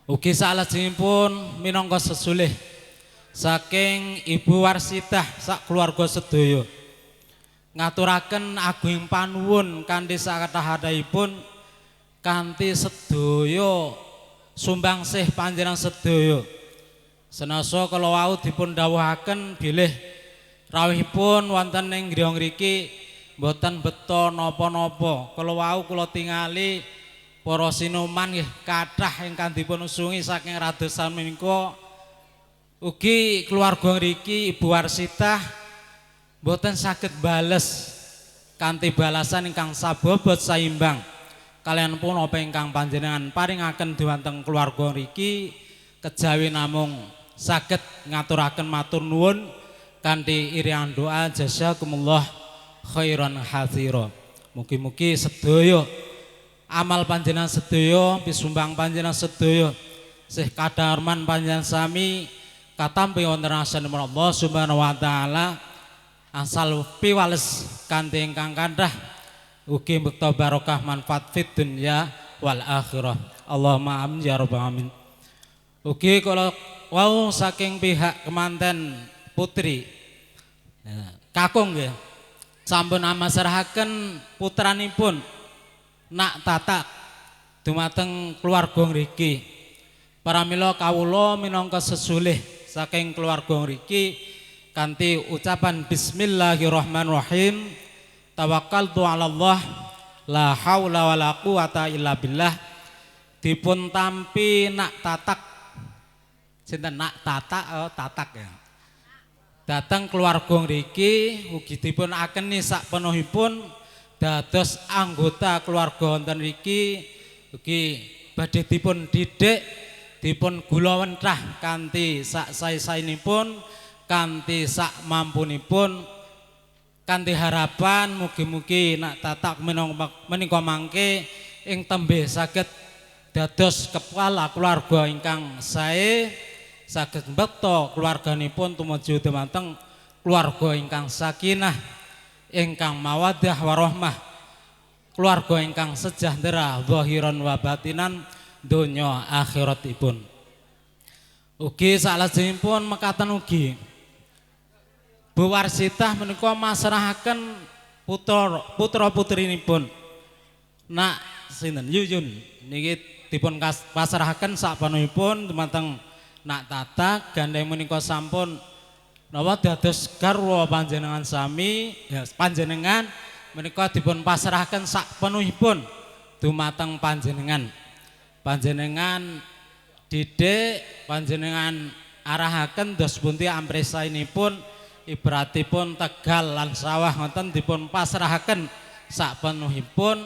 Ugi salajengipun minangka sesulih saking Ibu Warsitah sak keluarga sedaya ngaturaken agung panuwun kanthi sakathah-kathahipun kanthi sedaya sumbangsih panjenengan sedaya. Senasa kala wau dipun dawuhaken bilih rawuhipun wonten ing griya ngriki mboten beto napa-napa. Kala wau kula tingali para sinuman nggih kathah ingkang dipun usungi saking radosan menika Ugi keluarga ngriki Ibu Warsitah mboten saged bales kanthi balasan ingkang sabobot saimbang kalian pun apa ingkang panjenengan paringaken dumateng keluarga ngriki, kejawi namung saged ngaturaken matur nuwun kanthi irian doa jazakumullah khairan katsira. Mugi-mugi sedaya amal panjenengan sedaya, pisumbang panjenengan sedaya, sih kadarman panjenengan sami katampi wonten asmanipun Allah Subhanahu wa taala, asal piwales kanthi ingkang kathah, ugi mbekta barokah manfaat fid dunya wal akhirah. Allahumma amin ya rabbal alamin. Ugi kula wau saking pihak kemanten putri kakung nggih sampun amasrahaken putranipun Nak Tatak dumateng keluarga ngriki. Pramila kawula minangka sesulih saking keluarga ngriki kanthi ucapan bismillahirrahmanirrahim, tawakkaltu 'ala Allah, la haula wala quwata illa billah, dipun tampi Nak Tatak sinten Nak Tatak, oh, Tatak ya, dateng keluarga ngriki, ugi dipun akeni sakpenuhipun dados anggota keluarga wonten ngriki, ugi badhe dipun didik, dipun gulawentah kanthi sak sae-saenipun, kanthi sak mampunipun, kanthi harapan mugi-mugi Nak Tatak menika mangke ing tembe saged dados kepala keluarga ingkang sae, saged mbekta keluarganipun tumuju dumateng keluarga ingkang sakinah, ingkang mawaddah warahmah, keluarga ingkang sejahtera zahiran wa batinan donya akhiratipun. Ugi salajengipun mekaten ugi Bu Warsitah menika masrahaken putra putrinipun Nak sinten Yuyun niki dipun pasrahaken sapenuhipun dumateng Nak Tatak, gandeng menika sampun napa dados garwa panjenengan sami ya, panjenengan menika dipun pasrahaken sapenuhipun dumateng panjenengan. Panjenengan didik, panjenengan arahaken dos pundi ampresainipun, ibaratipun tegal lan sawah ngoten dipun pasrahaken sapenuhipun,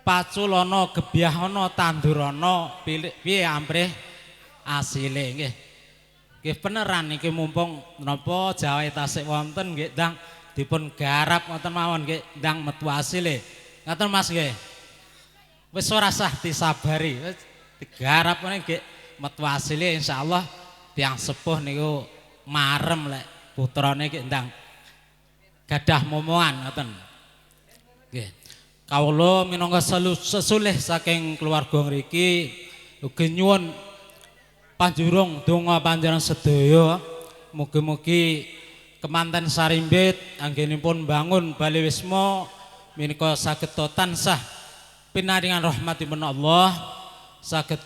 paculana gebyahana tandurana piye amprih asile nggih. Nggih beneran niki mumpung napa jawahe tasik wonten nggih ndang dipun garap ngoten mawon nggih ndang metu asile. Ngoten Mas nggih. Wis ora sah disabari, wis digarap ngene nggih metu asile, insyaallah tiyang sepuh niku marem lek putrane nggih ndang gadah momongan ngoten. Nggih. Kawula minangka sesulih saking keluarga ngriki ugi nyuwun panjurung donga panjenengan sedaya, mugi-mugi kemanten sarimbit anggenipun bangun bale wisma menika saged tansah pinaringan rahmatipun Allah, saged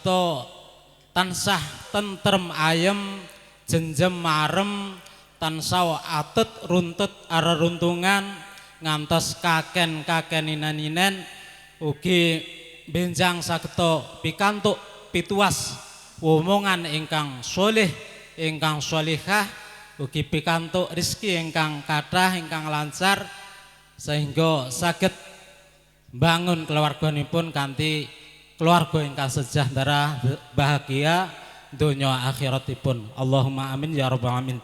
tansah tentrem ayem, jenjem marem, tansah atut runtut areruntungan ngantos kaken-kaken ninen-ninen, ugi benjang saged pikantuk pituas womongan ingkang soleh, ingkang solihah, ugi pikantuk rezeki ingkang kathah, ingkang lancar, sehingga saged bangun keluarganipun kanthi keluarga ingkang sejahtera bahagia donya akhiratipun. Allahumma amin ya rabbal alamin.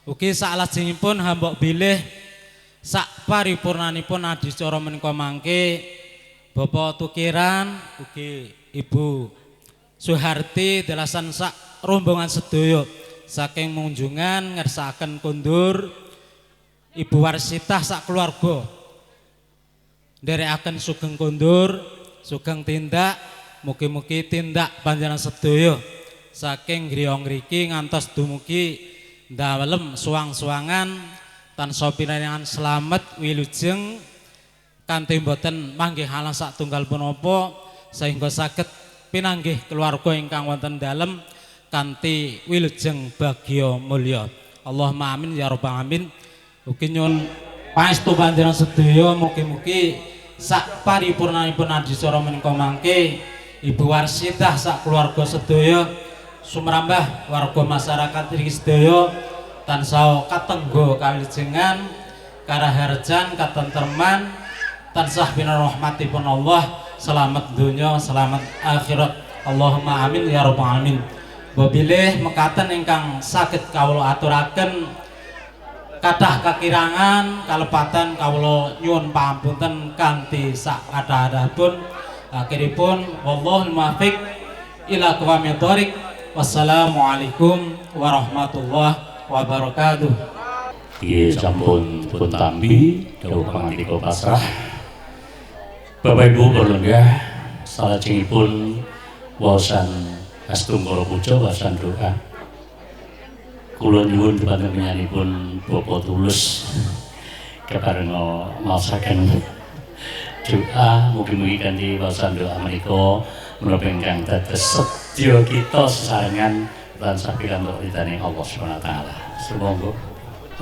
Ugi saklajengipun hambok bilih sak paripurnanipun adicara menika mangke Bapak Tukiran ugi Ibu Suharti delasan sak rombongan sedaya saking munjungan ngersakaken kondur Ibu Warsitah sak keluarga nderekaken sugeng kondur, sugeng tindak, mugi-mugi tindak panjenengan sedaya saking griya ngriki ngantos dumugi dalem suwang-suwangan tansah pinaringan slamet wilujeng kanthi mboten manggih halang satunggal punapa sehingga saged pinanggih keluarga ingkang wonten dalem kanthi wilujeng bagya mulya. Allahumma amin ya rabbal alamin. Ugi nyuwun pangestu panjenengan sedaya mugi-mugi sak paripurnanipun adicara menika mangke Ibu Warsitah sak keluarga sedaya Sumrambah warga masyarakat mriki sedaya tansah katenggo kawilujengan, karaharjan, katentreman, tansah pinarahmatipun Allah, selamat dunya, selamat akhirat. Allahumma amin ya rabbal alamin. Bilih mekaten ingkang saged kawula aturaken, kathah kekirangan kalepatan kawula nyuwun pangapunten kanthi sak kathah-kathahipun. Akhiripun wallahul muwaffiq ila aqwamit thoriq. Wassalamualaikum warahmatullahi wabarakatuh. Nggih, sampun pun tampi dawuh pangandika pasrah. Bapak Ibu berlenggah salajengipun waosan astungkara puja waosan doa. Kula nyuwun panjenenganipun Bapak Tulus keparenga maosaken doa, mugi-mugi kanthi waosan doa menika menapa ingkang dados sedya kita sesarengan tansah pikantuk ridhaning Allah Subhanahu wa taala. Sumangga.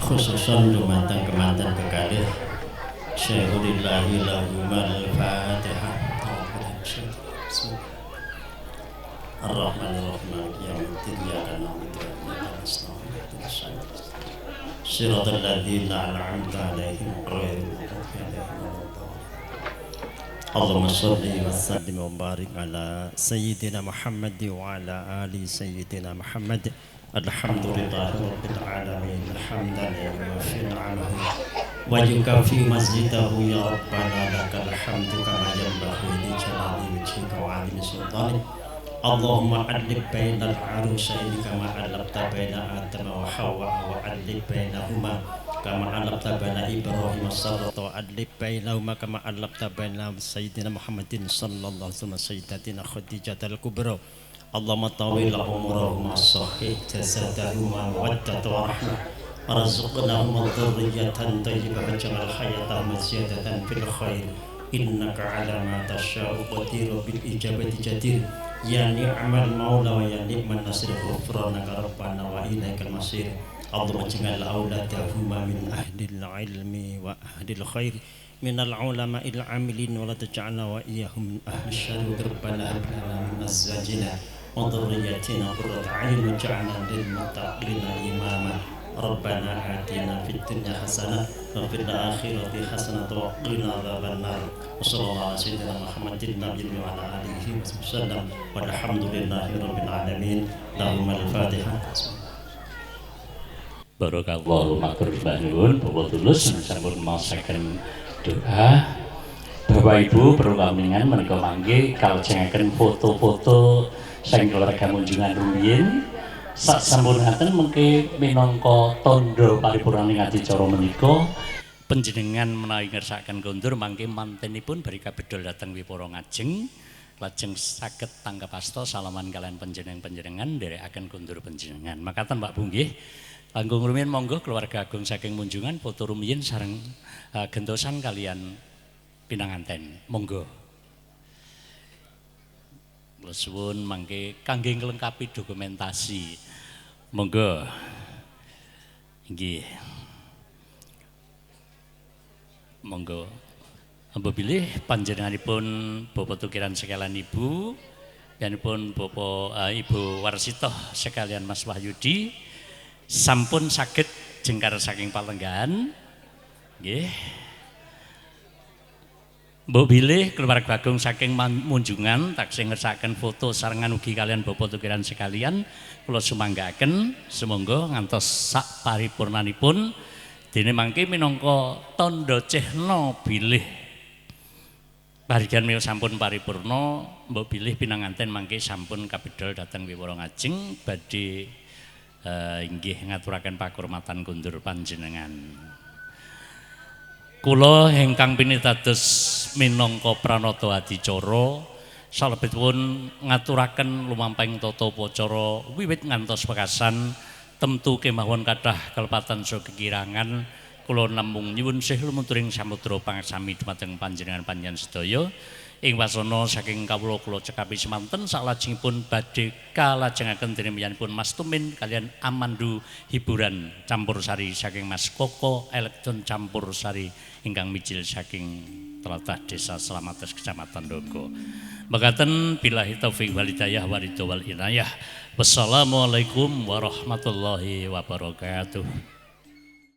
Khususan dumateng kemanten kekalih Syaihulillahi lahumal Fatihah. Ar-Rahmanir-Rahim Maliki yaumiddin iyyaka na'budu wa iyyaka nasta'in ihdinas siratal ladzina an'amta 'alaihim ghairil maghdubi 'alaihim waladdallin. Allahumma shalli wa sallim wa barik ala sayyidina Muhammad wa ala ali sayyidina Muhammad. Alhamdulillahi rabbil alamin hamdan yuwaffi ni'amahu wa yukafi mazidahu ya rabbana lakal hamdu kama yanbaghi li jalali wajhika wa 'azimi sultanik. Allahumma adlib bainal arusaini kama adlabta baina Adam wa Hawa wa adlib bainahuma kama adlabta baina Ibrahim wa adlib bainahuma kama adlabta baina sayyidina Muhammadin sallallahu alaihi wasallam sayyidatina Khadijah al-Kubra. Allahumma tawil umurahuma sahih jasadahuma mawaddata wa rahmah warzuqnahuma dhurriyyatan thayyibah waj'al hayatahuma ziyadatan fil khair innaka ala ma tasha'u qadir bil ijabati jadir. Ya ni'mal maula wa ya ni'man nasir ghufranaka rabbana wa ilaikal masir. Allahumma ij'al auladahuma min ahlil ilmi wa ahlil khair minal ulama'il amilin wa la taj'alna wa iyyahum min ahli syarri. Rabbana hab lana min azwajina wa dhurriyyatina qurrata a'yun waj'alna lil muttaqina imama. Rabbana atina fid dunya hasanah wa fil akhirati hasanah wa qina adzabannar. Wa sallallahu ala sayyidina Muhammadin nabiyyi wa ala alihi wasallam. Walhamdulillahi rabbil alamin. Lahumul Fatihah. Barakallahu matur nuwun Bapak Tulus sampun maosaken doa. Bapak Ibu perlu kawuningan menika mangke kalajengaken foto-foto saking keluarga munjungan rumiyin. Sak sampun ngaten mengke minangka tandha paripurnaning adicara menika panjenengan menawi ngersakaken kondur mangke mantenipun bari kabedol dhateng wipara ngajeng lajeng saged tangkep asta salaman kalian panjenengan-panjenengan nderekaken kondur panjenengan. Makaten Pak Bu nggih. Langkung rumiyin monggo keluarga agung saking munjungan foto rumiyin sareng gentosan kalian pinanganten. Monggo. Kula suwun mangke kangge nglengkapi dokumentasi. Monggo. Nggih. Monggo. Ambo bilih panjenenganipun Bapak Tukiran sekalian Ibu, panjenenganipun Bapak Ibu Warsitoh sekalian Mas Wahyudi sampun saged jengkar saking palenggahan. Nggih. Mbok bilih keluarga agung saking munjungan taksih ngersakaken foto sarengan ugi kalian Bapak Tukiran sekalian kula sumanggaaken sumangga ngantos sak paripurnanipun dene mangke minangka tandha cehna bilih parigan menika sampun paripurna. Mbok bilih pinanganten mangke sampun kabedol dhateng wiwara ngajeng badhe inggih ngaturaken pakurmatan kundur panjenengan. Kula ingkang pinitados minangka pranata adicara salebetipun ngaturaken lumampahing tata upacara wiwit ngantos wekasan temtu kemawon kathah kelepatan saha kekirangan kula namung nyuwun sih lumunturing samudra pangaksami dumateng panjenengan-panjenengan sedaya. Ing wasana saking kawula kula cekapi semanten salajengipun badhe kalajengaken dening Mas Tumin kalian Amandu hiburan campur sari saking Mas Koko Elektron campur sari ingkang mijil saking Tlatah Desa Slamates Kecamatan Donggo. Mekaten billahi taufik wal hidayah waridho wal inayah. Wassalamualaikum warahmatullahi wabarakatuh.